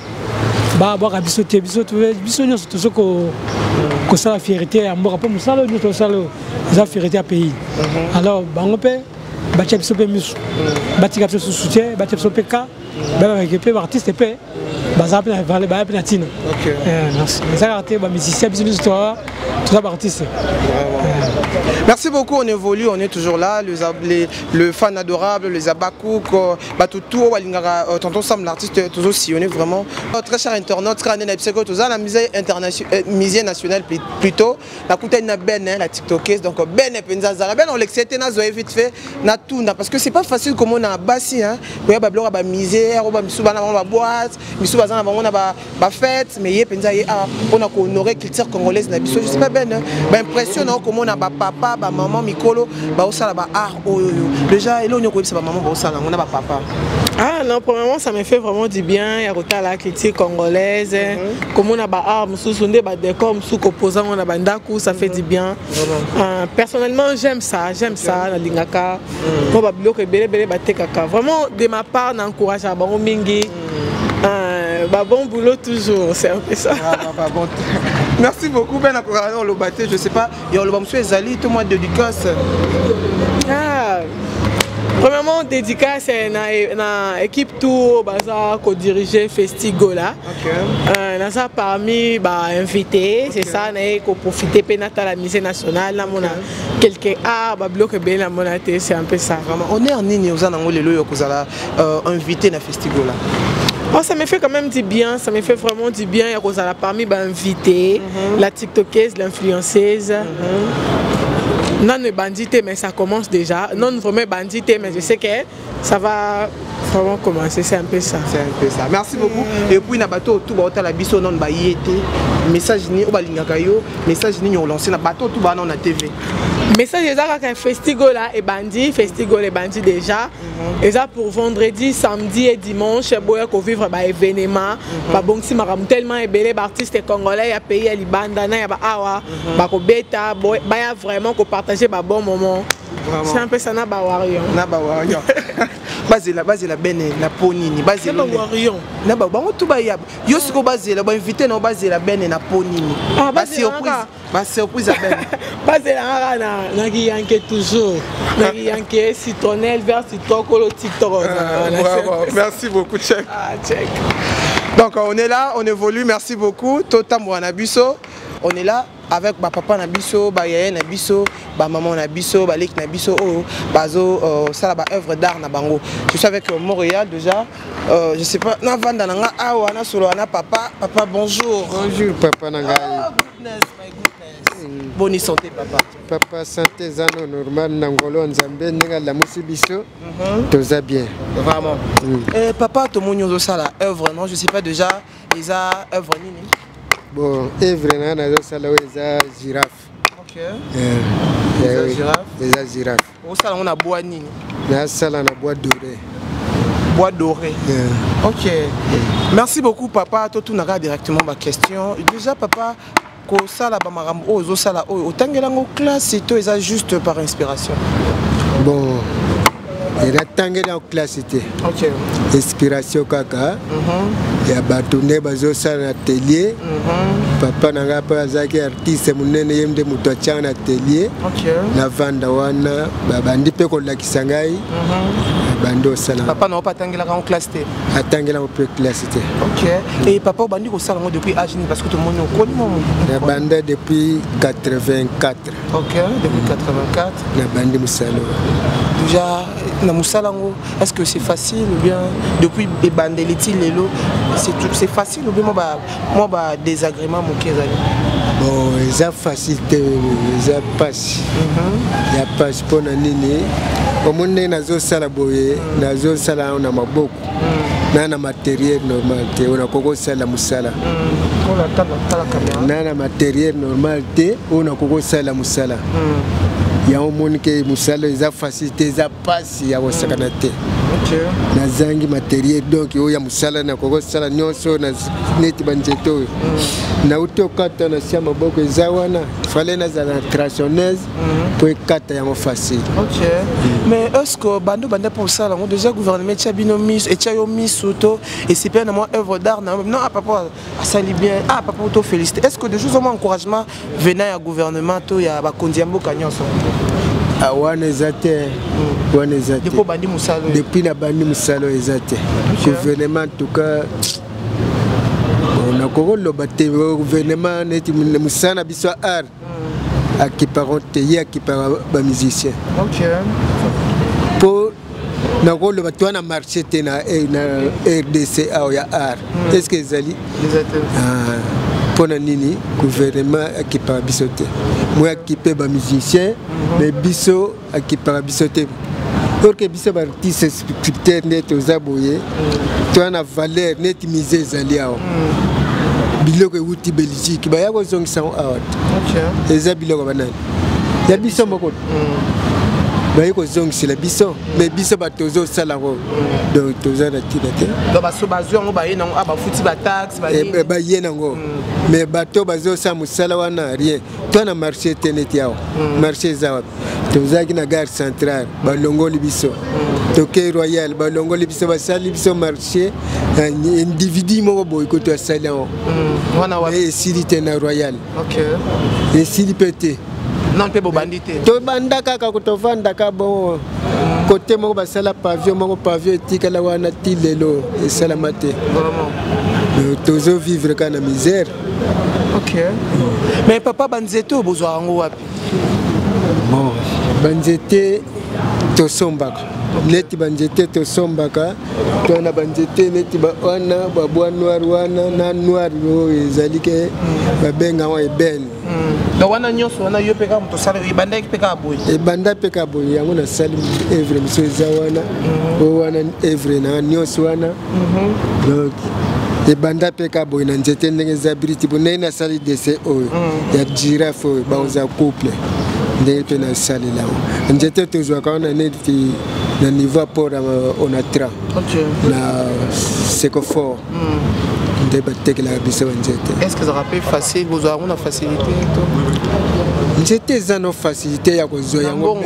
babwaka biso te. Biso nyonso tozo kosala fierté ya mboka, mpo mosala oyo nyonso tosala oyo eza fierté ya pays. Alors bango mpe batia biso mpe miso, batika biso susu te, batia biso mpe ka babakeke mpe baartiste mpe. Baza mpe na valeur, baya mpe na ntina. Merci. Eza kaka te bamusicien, biso nyonso toza baartiste. Merci beaucoup, on évolue, on est toujours là. Le fan adorable, les Abakouk, tout, tonton Sam, l'artiste, toujours sillonné vraiment. Très cher internaute, tout ça, la musée internationale, musée nationale plutôt. La kuta na Ben, hein, la tiktokeuse, donc Ben penza zara. Ben on l'excité na zoé vite fait, na tout, parce que c'est pas facile comme on a bassi, hein. Koya ba blora ba misère, ba misu ba na ba boîte, misu ba na ba ba ba fête, mais yé penza yé a on a honoré culture congolaise na biso. Je sais pas Ben, hein. Ba impressionnant comme on a ba papa, ba maman mikolo, ba osala ba art oyo. Déjà elo nyoko ba maman ba osala, on a ba papa. Ah non, premièrement ça me fait vraiment du bien, ya kota la culture congolaise, comme on a ba art mususu nde ba décor mususu composant on a ba ndaku, ça fait du bien. Personnellement, j'aime ça, j'aime ça na lingaka. Mo ba biloko ebele ebele ba tekaka. Vraiment de ma part na encourage bango mingi. Bah bon boulot toujours, c'est un peu ça. Ah, bah, bah, bon. Merci beaucoup Ben Akorano Lobaté, je sais pas, il y a le monsieur Zali, tout moi dédicace. Ah. Premièrement, dédicace na équipe tout baza ko diriger Festigola. Naza parmi ba invités, c'est ça, na ko profiter pe nata la musée nationale, na mona quelques art ba bloc bien na mona te, c'est un peu ça. Vraiment honneur nini oza nango lelo yo kozala invité na Festigola. Oh, ça me fait quand même du bien, ça me fait vraiment du bien. Il y a Rosala parmi ba invités, la tiktokeuse, l'influenceuse. Non, ne bandité, mais ça commence déjà. Non, vraiment bandité, mais je sais que ça va vraiment commencer, c'est un peu ça. C'est un peu ça. Merci beaucoup. Et puis, na bateau tout ba la biso non ba yete. Message ni oba lingaka yo, message ni yo lancer na bateau tout ba non na TV. Message eza kaka Festigola et bandi, Festigola et bandi déjà. Eza pour vendredi, samedi et dimanche, boya ko vivre ba événement, ba bongisi makambo tellement ebele ba artiste congolais ya pays ya libanda na ya ba awa, ba ko beta, baya vraiment ko partager ba bon moment. C'est un peu ça na ba warrior. Na ba warrior. Bazela, bazela bene na ponini, bazela. Na ba warrior. Na ba bango tout ba ya. Yo siko bazela ba invité na bazela bene na ponini. Ah, ba bazela surprise. kaka. Ba surprise à bene. Bazela kaka na na ki yanke toujours. Na ki yanke citronnelle vert citron kolo TikTok. Ah, vraiment. Merci beaucoup, check. Ah, check. Donc on est là, on évolue, merci beaucoup. Tota Mwana Biso, on est là avec ba papa na biso, ba yaya na biso, ba maman na biso, ba leki na biso, oh, bazo sala ba œuvre d'art na bango. Je suis avec Montréal déjà. Je sais pas, na vanda na nga awa na solo na papa. Papa bonjour. Bonjour papa na ngai. Oh, goodness, my goodness. Bonne santé papa. Papa santé zano normal na ngolo nzambe ndinga la musi biso. Toza bien. Vraiment. Papa tomoni ozo sala œuvre non, je sais pas déjà eza œuvre nini. Bon, œuvre na nazo sala oyo eza girafe. Ok. Eza girafe. Eza girafe. Osala ngo na bois nini? Na sala na bois doré. Bois doré. Ok. Merci beaucoup papa, to tunaka directement ma question. Déjà papa ko sala ba makambo oyo ozo sala oyo otangela ngo classe to eza juste par inspiration? Bon, eza tangela ngo classe te. Ok. Inspiration kaka. Ya bato nde bazosala na atelier. Papa na ngai mpe azalaki artiste monene, ye nde moto atianga na atelier. Ok. Na vanda wana, babandi mpe kolakisa ngai. Babandi osala. Papa na yo mpe atangelaka ngo classe te? Atangelaka mpe classe te. Ok. Et papa obandi kosala ngo depuis âge nini? Parce que tomoni okoli mwa motu. Nabanda depuis 84. Ok, depuis 84. Nabandi mosala oyo. Déjà, na mosala yango, est-ce que c'est facile ou bien depuis ebandeli ti lelo, c'est tout, c'est facile ou bien moi ba désagrément moke ezali? Bon, eza facile te, eza pasi. Ya pasi mpona nini? Omoni ndenge nazosala boye, nazosala yango na maboko. Na matériel normal te, oyo nakoki kosala mosala. Oyo natala caméra. Na matériel normal te, oyo nakoki kosala mosala. Yango omoni ke mosala eza facile te, eza pasi ya kosakana te. Ok. Nazangi matériel, donc oyo ya mosala nakoki kosala nyonso neti banzete oyo. Nauti okata na sia maboko eza wana, fallait nazala na tronçonneuse po ekata yango facile. Ok. Mais est-ce que bando banda pour ça, là, déjà gouvernement etia bino miso, etia yo miso to, et c'est pas moi œuvre d'art, non, non, ah, papa, ça lit bien, ah, papa, to félicité. Est-ce que des choses vraiment encouragement venant ya gouvernement to ya ba konzi ya mboka nyonso? Ah, wana eza te. Wana eza te. Depuis bandi mosala oyo. Depuis na bandi mosala oyo eza te. Ok. Gouvernement en tout cas, Nakokoloba te, gouvernement neti mosala na biso ya art akipaka te, ye akipaka bamusicien. Mpo nakoloba toa na marché te na RDC awa ya art. Est ce que ezali mpo na nini gouvernement akipaka biso te? Moi akipe bamusicien, mais biso akipaka biso te. Or que biso baartiste sculpteur nde toza boye, toza na valeur. Neti musée ezali awa, biloko ewuti Belgique, baya kozongisa yango awa te. Eza biloko banani ya biso moko baye kozongisela biso, mais biso bato tozosala yango, donc toza na ntina te. Donc baso bazwi yango, baye nango, bafuti bataxe. Baye nango, mais bato bazosala mosala wana, rien. To na marché te. Neti awa marché eza wapi? Tozalaki na gare centrale, balongoli biso. Toke Royal, balongoli biso, basali biso marché individu moko boye koto asali yango. Esili te na Royal, esili mpe te. Non, mpe bobandi te. Tobanda kaka, tovandaka bongo kote moko, basala pavillon moko, pavillon etikala wana ti lelo, esalama te. Tozovivre kaka na misère. Ok, mais papa, banzete oyo bozwaka yango wapi? Bon, banzete tosombaka. Neti banzete tosombaka, twana banzete neti wana babois noir wana na noir oyo ezali ke babenga yango ebene. Donc wana nyonso wana, yo mpe kaka moto osala? Ebandaki mpe kaka boye? Ebanda mpe kaka boye. Yango nasali œuvre mosusu eza wana, oyo wana œuvre na nyonso wana. Donc ebanda mpe kaka boye na nzete ndenge eza briti bo. Ndenge nasali dessin oyo ya girafe oyo bakozala couple, ndenge mpe nasalela yango nzete tozwaka wana neti na niveau ya port ya Onatra na Secofor nde batekelaka biso banzete. Est ce que ezalaka mpe facile, bozwa yango na facilité to? Nzete eza no facilité ya kozwa yango.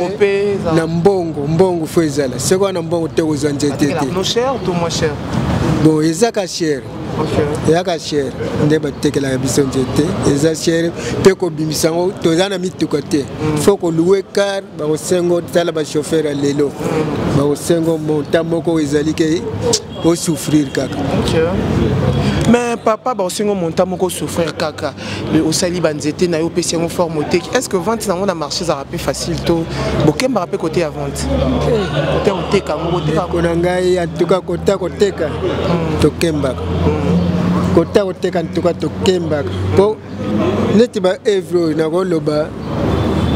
Na mbongo, mbongo faut ezala. Soki wana mbongo te, kozwa nzete te. No cher to moins cher? Bon, ezaka cher, eyaka cher. Nde batekelaka biso nzete eza cher, mpe kobimisa yango, toza na mituka te, faut kolouer car. Bakosengo, tala bachauffeur ya lelo, bakosengo montant moko ezali ke osouffrir kaka. Mais papa, baosengo montant moko, osouffrir kaka. Osali banzete na yo, opesi yango forme, oteki. Est ce que vente nango na marché ezalaka mpe facile to bokembaka mpe kote ya vente, kote koteka yango, koteka? Na ngai, en tout cas kota koteka tokembaka, kota koteka en tout cas tokembaka. Mpo neti baœuvre oyo nakoloba,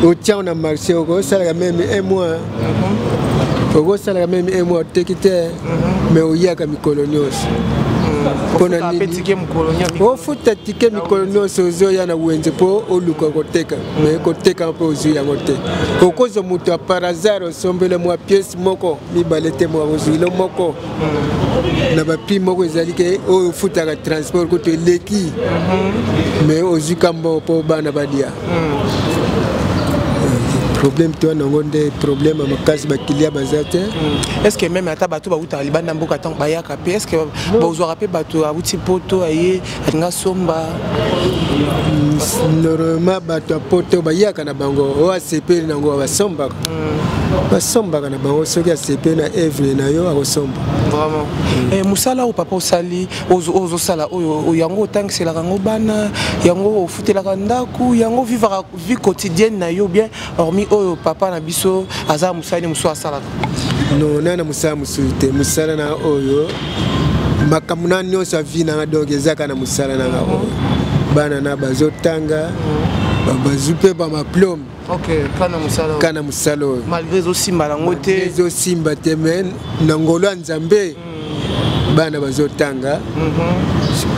otiango na marché, okosalaka même un mois, okosalaka même un mois, oteki te. Mais oyaka mikolo nyonso. Mpona nini ofuta ticket mikolo nyonso? Ozoya na wenze mpo oluka koteka, mais koteka mpe ozwi yango te. Okozwa moto ya par hasard, osombele mwa pièce moko, mibale te, mwa ozwilo moko na baprix moko ezali ke oyo ofutaka transport kutu eleki, mais ozwi ka mbongo mpo bana balia. Problème to wana yango nde problème ya makasi, bakilia baza te. Est ce que même ata bato bautaka libanda mboka, ntango bayaka mpe, est ce que bozwaka mpe bato awuti Poto, aye alinga somba? Normalement bato ya Poto bayaka na bango. Oyo asepeli nango basombaka, basombaka na bango. Soki asepeli na œuvre na yo, akosomba. Vraiment. Mosala oyo papa osali, ozosala oyo, yango otangiselaka yango bana, yango ofutelaka ndako, yango vivaka vie quotidienne na yo bien, hormis oyo papa na biso aza mosali mosusu asalaka? Non, na mosala mosusu te. Mosala na oyo, makambo na nyonso ya vie nanga, donc ezaka na mosala nanga oyo. Bana na bazotanga, bazwi mpe badiplôme. Ok, kana mosala. Kana mosala oyo. Malgré ezosimba nango te. Ezosimba te, mais na ngolo ya Nzambe bana bazotanga.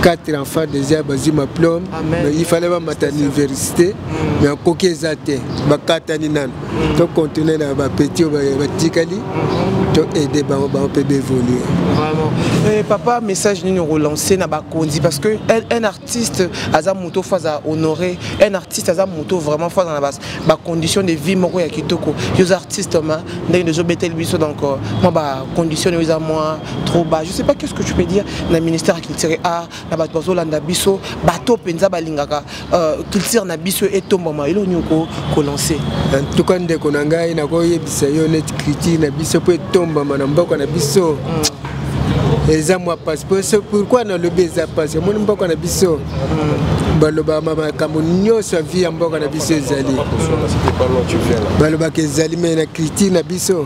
Quatre enfants déjà bazwi diplôme, mais il fallait bamata na université, mais akoki eza te, bakatani nano. Tocontinue na bapetits oyo batikali, to aide bango, bango mpe baévolue. Vraiment. Eh, papa, message nini relancer na bakonzi? Parce que un artiste aza moto faut aza honoré, un artiste aza moto vraiment faut aza na bacondition de vie moko ya kitoko. Yo oza artiste ma ndenge ezobeteli biso, donc mwa bacondition oyo eza mwa trop bas. Je sais pas, qu'est ce que tu peux dire na ministère ya culture et art, na bato bazolanda biso, bato mpenza balingaka culture na biso etombama? Eloko nini kolancer? En tout cas, ndeko na ngai, nakoyebisa yo neti culture na biso mpo etombama na mboka na biso. Eza mwa pasi. Pourquoi nalobi eza pasi? Omoni mboka na biso, balobaka makambo nyonso ya vie ya mboka na biso ezali, balobaka ezali, mais na culture na biso,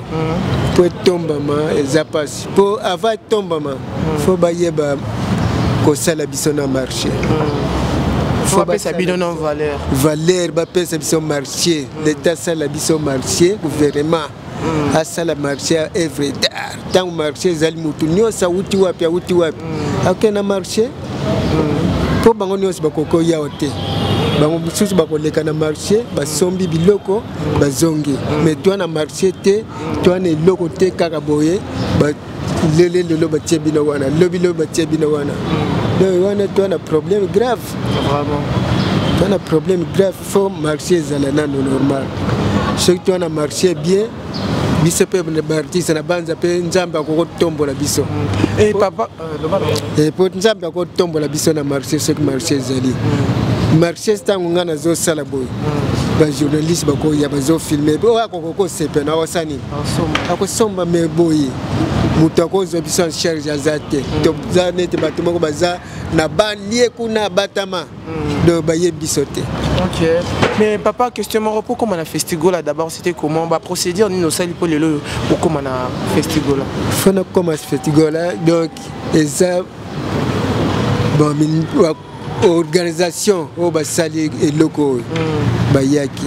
mpo etombama eza pasi. Mpo avant etombama, faut bayeba kosala biso na marché. Faut bapesa bino na valeur. Valeur, bapesa biso marché. L'État asala biso marché, gouvernement asala marché ya œuvre d'art. Ntango marché ezali, motu nyonso awuti wapi, awuti wapi, akende na marché, mpo bango nyonso bakoki oyawa te. Bango mosusu bakoleka na marché, basombi biloko, bazongi. Mais twa na marché te, twa na eloko te, kaka boye lele lelo batie bino wana, lobi lobi batie bino wana. Donc wana twa na problème grave. Vraiment. Twa na problème grave. Faut marché ezala nano normal. Soki twa na marché bien, biso mpe baartiste na banza mpe Nzambe akokotombola biso. Et papa, Po Nzambe akotombola biso na marché. Soki marché ezali, marché, ntango ngai nazosala boye, bajournaliste bakoya, bazofilme, oyo akoki kosepena, akosala nini? Akosomba. Mais boye moto akozwa biso en charge aza te. Toza neti bato moko baza na balie kuna, batama, donc bayebi biso te. Ok. Mais papa, question moko, pour comment na Festigola d'abord, c'était comment? Bah, procédure ni nos pour le pour comment na Festigola. Faut na koma Festigola, donc eza bon organisation oyo basali eloko oyo, bayaki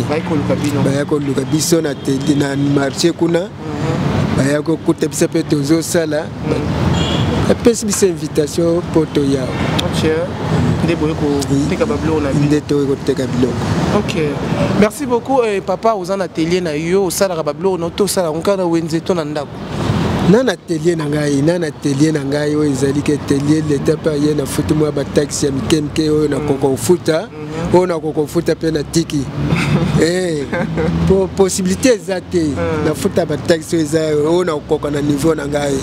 baya koluka biso na teli na marché kuna, baya kokuta biso mpe tozosala, apesi biso invitation mpo toya. Nde boye koteka babiloko na bino? Nde toye koteka biloko. Ok, merci beaucoup. Papa, oza na atelier na yo, osalaka babiloko na to osala yango kaka na wenze to na ndako? Na na atelier na ngai, na na atelier na ngai oyo ezali ke atelier leta mpe aye na futi mwa bataxe ya mike mike oyo nakoka kofuta, oyo nakoka kofuta mpe na tiki. Po possibilité eza te nafuta bataxe oyo eza oyo nakokoka na niveau na ngai.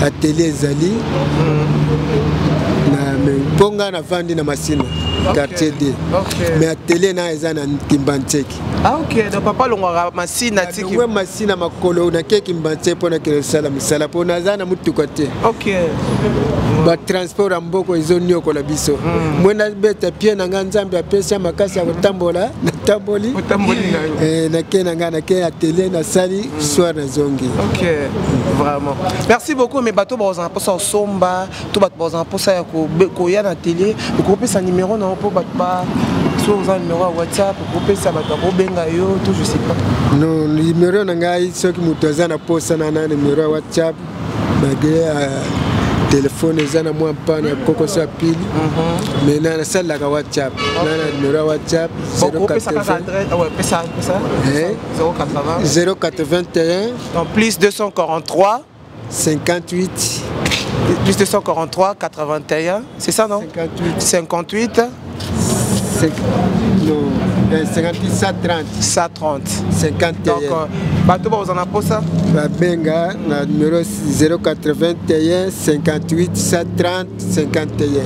Atelier ezali mpo ngai navandi na Masina, quartier D, mais atelier na eza na Kimbanseke. Ah ok, donc papa alongwaka Masina tiki? Alongwe Masina makolo, nakei Kimbanseke mpo nakende kosala mosala, mpo naza na motuka te. Batransport ya mboko ezoniokola biso. Mwe nabeta pied na ngai, Nzambe apesi ya makasi ya kotambola, natamboli, nakei na ngai, nakei atelier, nasali, soir nazongi. Ok, vraiment merci beaucoup. Mais bato bazala mposa osomba to bato bazala mposa ya koya na atelier, okopesa numéro na yo mpo bato ba so oza numéro ya WhatsApp, okopesa bato bakobenga yo to je sais pas? Non, numéro na ngai, soki moto aza na posa na numéro ya WhatsApp, malgré telefone eza na mwa mpana ya kokoso ya pile, mais na nasalelaka WhatsApp na numéro ya WhatsApp: 081. Donc plus 243. 58. Plus 243 81, c'est ça, non? 58. 58. 5, non, 58 130. 130. 51. Donc bato bazala na posa? Babenga na numéro 081 58 130 51.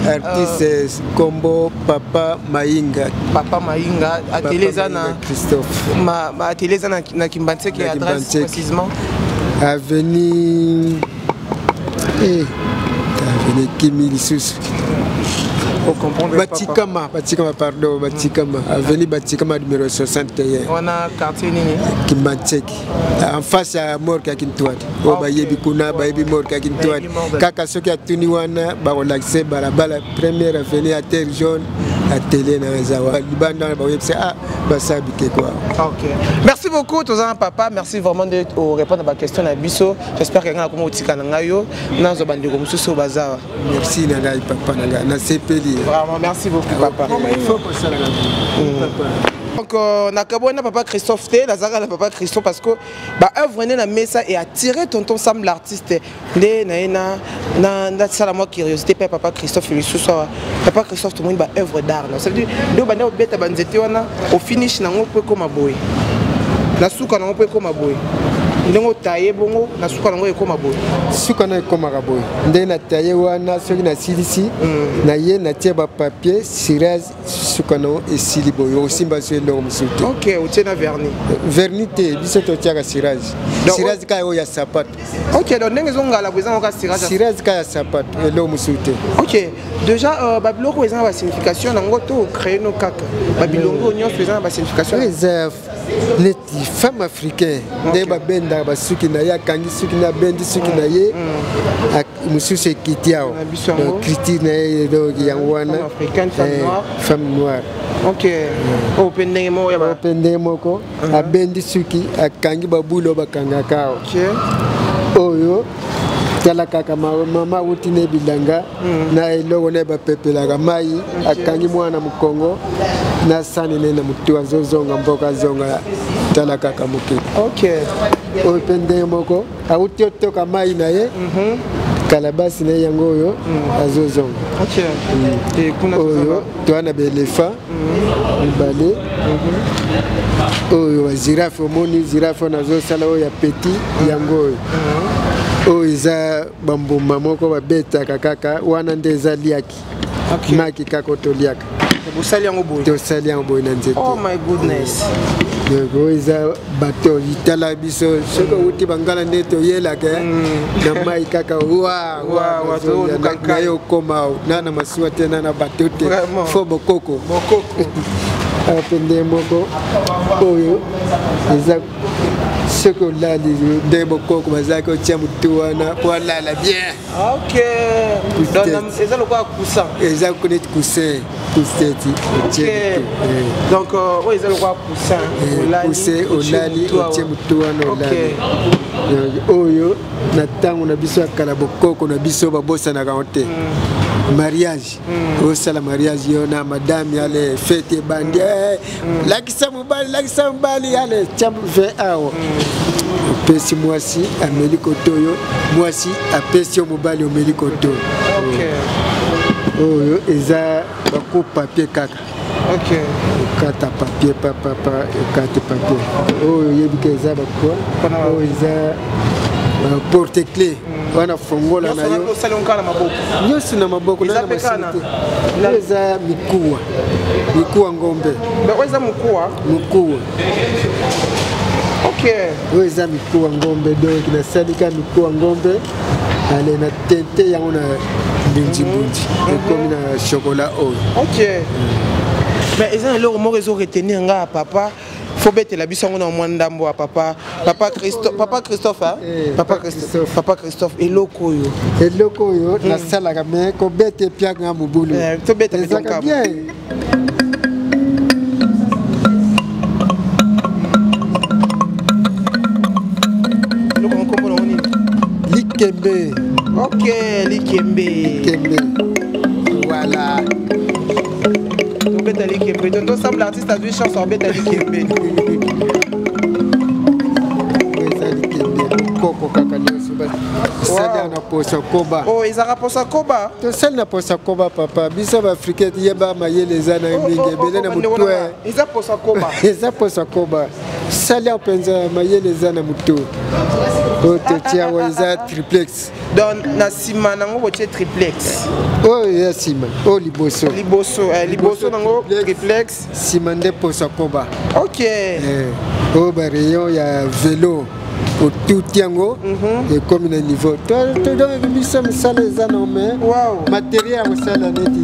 Artiste, kombo Papa Mainga. Papa Mainga, atelier eza na Christophe. Ma atelier eza na Kimbanseke, adresse précisément? Avenue, avenue Kimi lisusu. Batikama, Batikama, pardon, Batikama, avenue Batikama numéro 61. Wana quartier nini? Kimbanseke, en face ya morgue ya Kintwadi. Oyo bayebi kuna, bayebi morgue ya Kintwadi. Kaka soki atuni wana, bakolakisa balabala, première avenue ya terre jaune, atelier na eza libanda wana, bakoyebisa ah basala bikeko awa. Ok, merci beaucoup. Toza na papa, merci vraiment de répondre à baquestion na biso. J'espère que ngai nakoma kotika na ngai yo, nazwa bandeko mosusu oyo baza. Merci na ngai, papa na ngai, nasepeli. Vraiment merci beaucoup, papa. Il faut kosalaka papa. Donc nakabwani na papa Christophe te, nazalaka na papa Christophe parce que baœuvre nde na mesa et attiré tonton Sam l'artiste nde na ye na nasala mwa curiosité mpe papa Christophe lisusu awa. Papa Christophe, tomoni baœuvre d'art na, ça veut dire nde obanda kobeta banzete wana, ofinish nango mpo ekóma boye, na suka nango mpo ekóma boye. Ndenge otaye bongo na suka nango ekóma boye. Suka na ekomaka boye ndenge na taye wana. Soki nasilisi na ye, natie bapapier cirage, suka nango esili boye, osimba so eloko mosusu te. Ok, otie na vernis? Vernis te, biso totiaka cirage. Cirage kaka oyo ya sapato. Ok, donc ndenge ezongala boye, ezango kaka cirage? Cirage kaka ya sapato, eloko mosusu te. Ok, déjà babiloko eza na basignification nango to ocréer no kaka babilongo nyonso eza na basignification? Oyo eza neti femme africain, nde babendaka basuki na ye, akangi suki na, abendi suki na ye, mosusu ekiti awa. Na biso yango. Donc culture na ye, donc yango wana. Femme africaine, femme noire. Femme noire. Ok, oyo mpe ndenge moko ya ba mpe ndenge moko abendi suki, akangi babulu oyo bakangaka awa. Oyo tala kaka mama awuti na bilanga na eloko na ye bapepelaka mai, akangi mwana mokongo na sani ne na motu, azozonga mboka, azonga, tala kaka mokili. Oyo mpe ndenge moko awuti otoka mai na ye, kalabasi na ye yango oyo, azozonga. E kuna? Oyo toa na baéléphant mibale, oyo bagirafe. Omoni girafe oyo nazosala, oyo ya petit, yango oyo. Oyo eza bambuma moko babetaka kaka wana, nde eza liaki. Maki kaka oyo toliaka. Bosali yango boye? Tosali yango boye na nzete. Oh my goodness! Donc oyo eza bato itala biso soki owuti bangala, nde toyelaka na mai kaka wa. Wa, wa, toluka nkai. Na ye okoma na na masuwa te, na na bato te. Vraiment. Fo bokoko. Bokoko. Awa mpe nde moko oyo eza soki olali, nde bokoko bazalaki otia motu wana mpo alala bien. Ok, donc eza lokola coussin? Eza neti coussin, coussin otie motu. Donc oyo eza lokola coussin. Olali, coussin, otie olali, motu awa. Otie motu wana, olali. Donc, oyo na ntango na biso ya kala, bokoko na biso babosanaka yango te. Mariage, osala mariage yo na madame, ale fête ebandi, lakisa mobali, lakisa mobali, ale tia vin awa, opesi mwasi, ameli koto oyo, mwasi apesi yo mobali, omeli koto oyo. Eza bako papier kaka. Okata papier papapa, okati papier oyo, oyebi ke eza bakwa. Oyo eza porte clé wana, fongola na yo. Osali yango kaka na maboko? Nyonso na maboko. Eza na mpe kaka machine te. Oyo eza mikuwa, mikuwa ngombe. Mais oyo eza mokuwa? Mikuwa. Oyo eza mikuwa ngombe, donc nasali ka mikuwa ngombe, ale na tente yango na mbunjimbunji, ekomi na chocolat oyo. Ok, mais eza na eloko moko ezoretenir nga ya papa, fo betela biso yango na mwa ndambo ya papa, papa Christophe, papa Christophe, hein? Eh, papa Papa Christophe. Christophe. Papa Christophe, eloko oyo. Eloko oyo nasalaka, me kobeta epiaka nga mobulu. Eh, tobeta mpe. Ezaka tonkambo. bien. Eloko yango nkombo nango nini? Likembe. Ok, likembe. Likembe, voilà. Tobeta likembe, donc tosemble artiste azwi chance abeta likembe. Oyo eza likembe ya bokoko kaka nyonso basali na poso koba. Oh, ezalaka posa koba? Tosali na posa koba, papa. Biso baafricain, yeba mayele eza na mingi ebele na motu. Eza posa koba? Eza posa koba, sali awa mpenza, mayele eza na motu. Oyo totia awa eza triplex. Donc na nsima nango botie triplex? Oyo eza nsima, oyo liboso. Liboso, liboso nango triplex. Nsima nde posa koba. Ok. Oyo barayon ya velo, otuti yango, ekomi na niveau. Donc biso mosala eza na me matériel ya kosala neti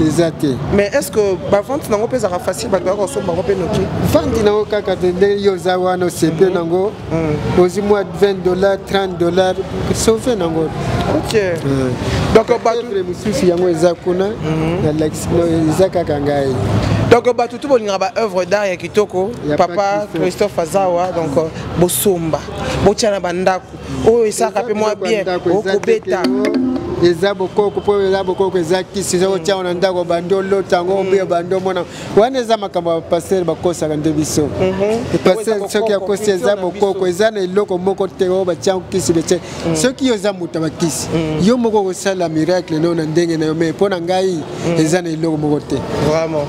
eza te. Mais est ce que bavente nango mpe ezalaka facile, bato bayaka kosomba yango mpe noki? Vente nango kaka te, ndenge yo oza wana, osepe nango, ozwi mwa 20 dollar, 30 dollar, sauve nango. Ok, donc bato œuvre mosusu yango eza kuna, nalakisi no, eza kaka ngai. Donc bato tu bolingaka baœuvre d'art ya kitoko, Ya papa Christophe. Christophe azawa, donc bosomba, botia na bandako oyo esalaka mpe mwa bien, okobeta. Eza bokoko, mpo eza bokoko, eza kisi. Eza kotia na ndako, bandi olota yango, obuya bandi omona wana. Eza makambo ya pasteur bakosaka nde biso. Pasteur soki akosi, eza bokoko, eza na eloko moko te oyo batia kisi betie. Soki yo oza moto ya bakisi, yo moko okosala miracle no na ndenge na yo, mais mpo na ngai eza na eloko moko te. Vraiment.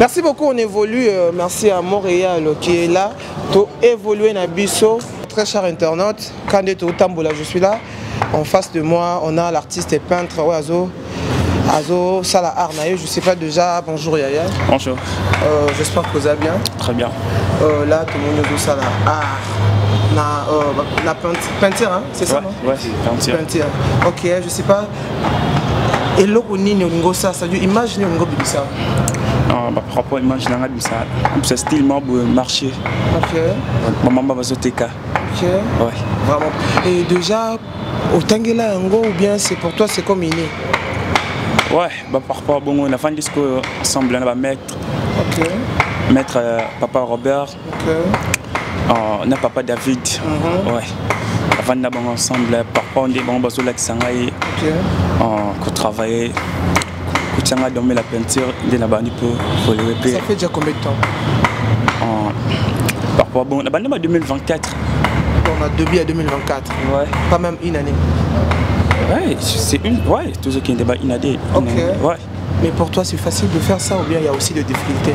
Merci beaucoup, on évolue. Merci à Montréal qui est là. To évoluer na biso. Très très cher internaute, Kandeto Tambola, je suis là. En face de moi, on a l'artiste et peintre Oazo. Azo Sala Arnaye, je sais pas déjà. Bonjour Yaya. Bonjour. Euh, J'espère que vous allez bien. Très bien. Euh, là, tout le monde est Sala Art. Na, euh, na peinture, hein, c'est ça ouais, non Ouais, peinture. Peinture. Ok, je sais pas. eloko nini olingi osala c'est-à-dire image nini olingi obimisa Non, bah, par rapport à image nanga bimisa bimisa style moko boye marché ok bamama bazoteka ok ouais. vraiment et déjà otangela yango ou bien c'est pour toi c'est comme inné ouais bah, par rapport bongo nafandi sikoyo ensemble na bamaître ok maître euh, papa robert ok euh, na papa david mm -hmm. ouais nafandi na bango ensemble par rapport nde bango bazolakisa ngai okay. euh, kotravailler kotia ngai dormi la peinture nde nabandi mpo volewe mpe ça fait déjà combien de temps euh, par rapport bon nabandi ba 2024 on a début à 2024 ouais. pas même une année ouais c'est une ouais tozokende ba une année ok ouais mais pour toi c'est facile de faire ça ou bien il y a aussi des difficultés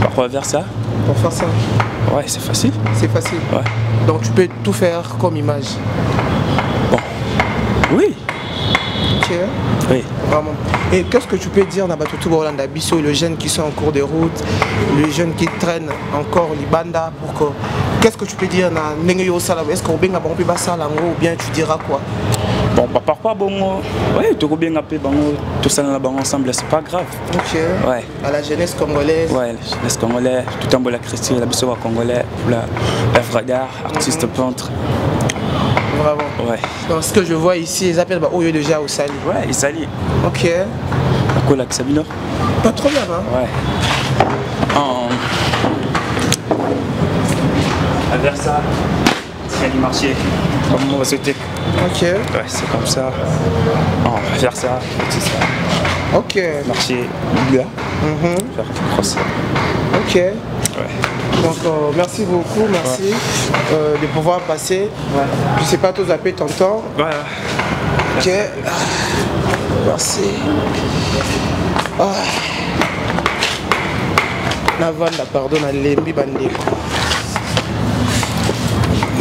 par rapport vers ça pour faire ça ouais c'est facile c'est facile ouais donc tu peux tout faire comme image bon oui Ok. Oui. Vraiment. Et qu'est-ce que tu peux dire na bato bolanda biso, les jeunes qui sont en cours de route, les jeunes qui traînent encore libanda pour que qu'est-ce que tu peux dire na ndenge yo sala est-ce que obenga bango pe basala yango ou bien tu diras quoi Bon, bah, parfois, bon, ouais, tu bien appelé bango, tout ça dans bango ensemble, c'est pas grave. Ok. Ouais. À la jeunesse congolaise. Ouais, la jeunesse congolaise, tout en bas la Christie, la biso congolais, la œuvre d'art, artiste mm -hmm. peintre. Vraiment. Ouais. Donc ce que je vois ici, ils appellent bah, Oyo déjà au Sali. Ouais, Isali. Ok. Quoi Sabino Pas trop bien, hein Ouais. En... À vers ça, c'est du marché. Comme on va sauter. Ok. Ouais, c'est comme ça. On va faire ça, c'est ça. Ok. Marché là. Mm -hmm. Faire cross. Ok. Ouais. Donc euh, merci beaucoup, merci ouais. euh, de pouvoir passer. Ouais. Je sais pas, tous appeler tonton. Ouais. Ok. Ah, merci. Ah. Navanda, pardon, nalembi bandeko.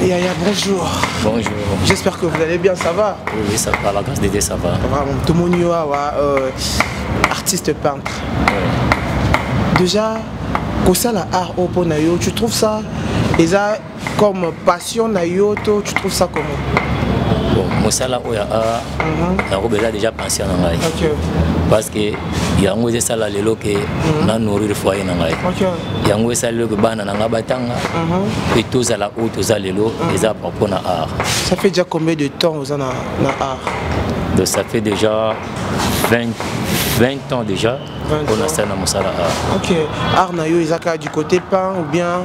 Yaya, bonjour. Bonjour. J'espère que vous allez bien, ça va Oui, oui, ça va, la grâce de Dieu, ça va. Vraiment, tomoni awa, euh, artiste peintre. Ouais. Déjà, kosala art oyo mpo na yo, tu trouves ça eza comme passion na yo to tu trouves ça comment Bon, mosala oyo ya art, yango eza déjà passion na ngai. Ok. Parce que yango ezosala lelo ke na nourrir foyer na ngai. Ok. Yango esali lelo ke bana na ngai batanga mpe tozala oyo toza lelo eza mpo na art. Ça fait déjà combien de temps oza na, na art Donc ça fait déjà 20, 20 ans déjà 20 qu'on ans. a ça na mosala art. Ok. Art na yo eza kaka du côté peint ou bien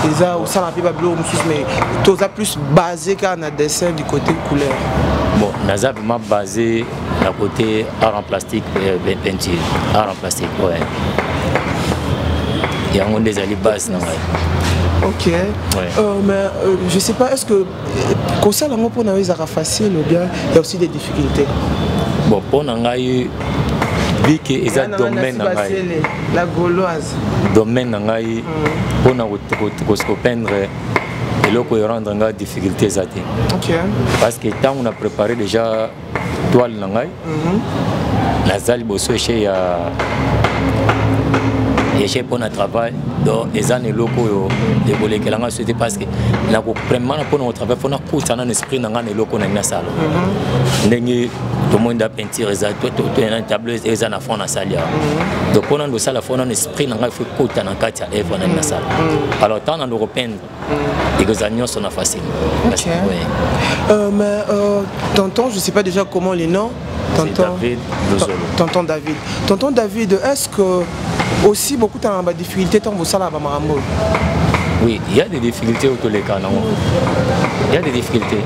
eza osala mpe babiloko mosusu mais toza plus basé kaka na dessin du côté couleur. Bon, naza vraiment basé na côté art en plastique, euh, peinture. Art en plastique, ouais. Yango nde ezali base na ngai. Ok. Ouais. Euh, mais euh, je sais pas, est-ce que kosala yango mpona yo ezalaka facile ou bien il y a aussi des difficultés Bon, mpo na ngai vu que eza domaine na ngai La gauloise. domaine na ngai mpona kopeindre eloko erendre ngai difficulté eza te Ok. parce que ntango na préparé déjà toile na ngai naza liboso eche ya eche mpona travail donc eza na eloko oyo ekolekela ngai so te parce que nakopremana mpona kotravaille mpo nakuta nano esprit na ngai na eloko na ngai nasala ndenge tomoni da peinture eza na tableau eza na fond nasali awa donc mpona ndosala fo nano esprit na ngai fo ekota na kati ya œuvre na ngai nasala alors ntango nando kopeindre ekozala nyonso na facile Ok. Ouais. Euh, mais euh, tonton, je sais pas déjà comment les noms. C'est Tonton, David Lozolo. Tonton David. Tonton David, est-ce que aussi beaucoup de difficultés tant vous ça marambo Oui, il y a des difficultés au Toleka, non Il y a des difficultés.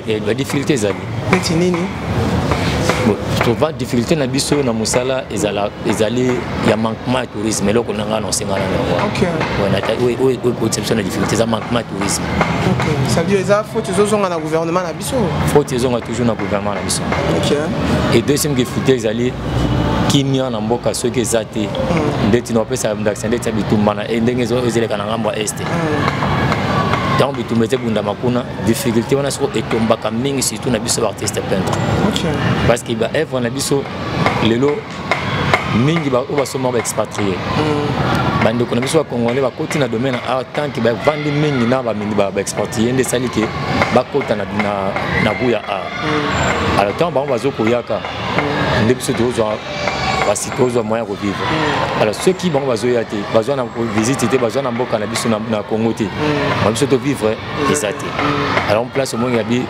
Il y a des difficultés, Zali. Neti nini Bon, souvent difficulté na biso na mosala ezala ezali ya manquement ya tourisme eloko na ngai na osenga na yango Ok. oyo ekotisa biso na difficulté eza manquement ya tourisme Ok. Ça veut dire eza faute ezozonga na gouvernement na biso. Faute ezonga toujours na gouvernement na biso. Ok. Et deuxième difficulté ezali Kimia na mboka soki eza te, ndeti na opesa ndakisa ndeti ya bitumba na ndenge ezeleka na ngambo ya este, ntango bitumba eza ebundama kuna, difficulté wana soko etombaka mingi, surtout na biso baartiste peintre, parce que baœuvre na biso lelo mingi oyo basomaka baexpatrie, bandeko na biso bacongolais bakoti na domaine ya art tant que bavandi mingi na baexpatrie, nde esali ke bakota na goût ya art. Alors ntango bango bazokoyaka, nde biso tozwa basi, tozwa moyen ya kovivre. Alors soki bango bazoya te, bazwa na visite te, bazwa na mboka na biso na Congo te, ba biso tovivre eza te. Alors place omoni yabi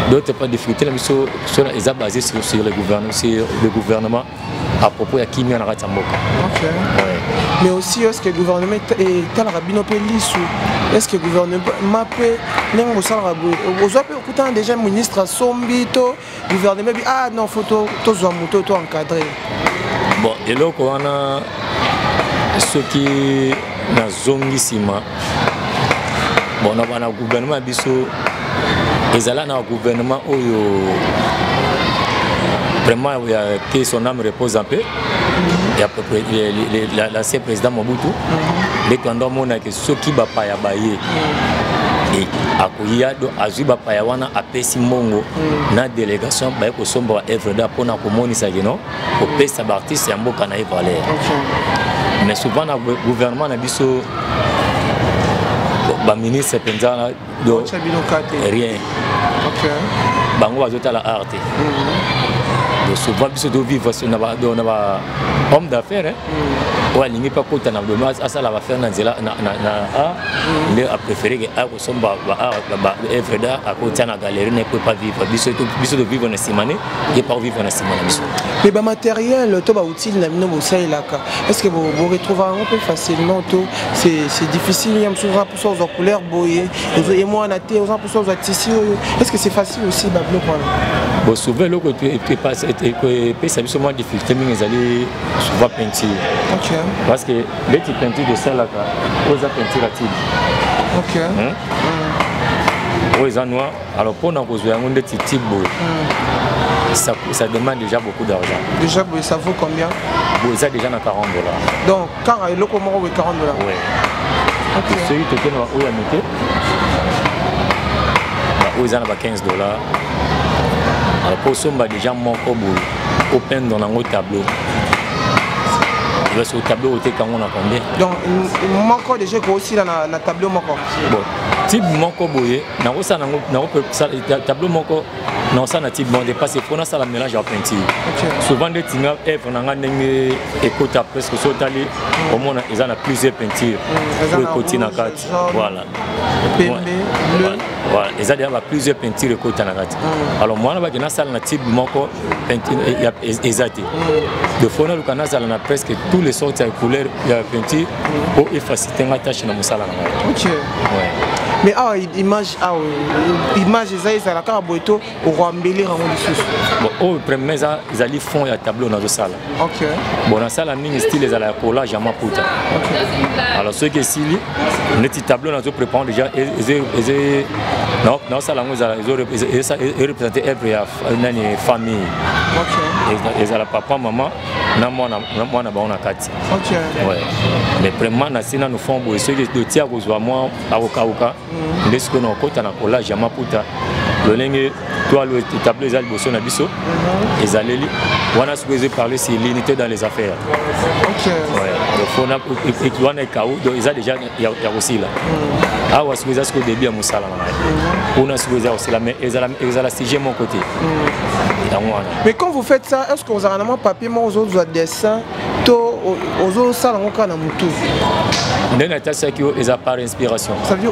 d'autres pas difficulté na biso eza basé sur le gouvernement à propos ya kimia na kati ya mboka. Ouais. Mais aussi, est ce que gouvernement etalaka bino mpe lisu? Est ce que gouvernement mpe ndenge bosalaka boye, ozwa mpe okutana déjà ministre asombi to gouvernement bi: "Ah non, faut tozwa moto to encadré"? Bon, eloko wana, soki nazongi nsima, bon, na gouvernement ya biso, ezala na gouvernement oyo vraiment ya que son âme repose en paix, ya l'ancien président Mobutu, nde toanda omonake soki bapaya baye, akoya do azwi bapaya wana, apesi mbongo na délégation, baye kosomba ba œuvre d'art mpona komonisa keno kopesa baartiste ya mboka na ye valeur. Mais souvent na gouvernement na biso, baministre mpenza, rien, bango bazotala art te. Donc souvent biso tovivre na ba homme d'affaires oyo alingi mpe akota na domaine, asala baaffaire na nzela na art, nde apréféré ke akosomba baœuvre d'art, akotia na galerie na po epa vivre. Biso tovivre na nsima ne ye, pa kovivre na nsima na biso. Mais bamatériel to bautile na bino bosalelaka, est ce que boretrouva yango mpe facilement to c'est difficile? Ya mosusu oza mposa ozwa couleur boye, ye mwana te, oza mposa ozwa tissu oyo, est ce que c'est facile aussi babiloko wana? Bon, souvent eloko epesa biso mwa difficulté mingi ezali souvent peinture, parce que ndeti peinture tosalaka, oyo eza peinture ya tube, oyo eza noir. Alors mpona kozwa yango ndeti tube boye, ça demande déjà beaucoup d'argent. Déjà boye, ça vaut combien? Bon, eza déjà na 40 $. Donc kaka eloko moko boye, 40 $? Ouais. Soki tokende oyo ya mike, oyo eza na ba 15 $. Alors mpo osomba déjà moko boye, opeindre nango tableau, eba soki tableau oteka yango na combien? Donc moko déjà ekosila na tableau moko? Bon, tube moko boye nakosala nango tableau moko, nakosala na tube moko te, parce que faut nasala mélange ya peinture. Souvent ndeti nga œuvre na nga ndenge ekota, presque so otali, omona eza na plusieurs peinture oyo ekoti na kati. Voilà, voilà, eza déjà ba plusieurs peinture ekota na kati. Alors mwana bake nasala na tube moko eza te, de faut naluka nazala na presque tous les sortes ya couleur ya peinture po efacilite nga tâche na mosala na ngai. Ouais. Mais awa image, awa image eza, ezala kaka boye to okoembellir yango lisusu? Bon, oyo premièrement eza, ezali fond ya tableau nazosala. Bon, nasala mingi style ezala ya collage ya maputa. Alors soki esili, neti tableau nazoprépare déjà, naosala yango, ezala ereprésente œuvre ya nani, famille, ezala papa, mama na mwana bango na kati. Ouais. Mais vraiment nasi nanu fond boye, soki dotia kozwa mwa akokauka, nde sikoyo na okota na collage ya maputa, lolenge toile tableau eza liboso na biso ezaleli wana. Sikoyo ezoparle sur l'unité dans les affaires. Ouais. Donc fona wana ekau, donc eza déjà ya kosila. Awa sikoyo eza sikoyo début ya mosala na ngai. Kuna sikoyo eza kosila, mais ezala sujet moko te, yango wana. Mais quand vous faites ça, est ce que ozalaka na mwa papier moko ozozwa dessin to ozosala yango kaka na motu? Ndenge natasaki oyo, eza par inspiration. Ça veut dire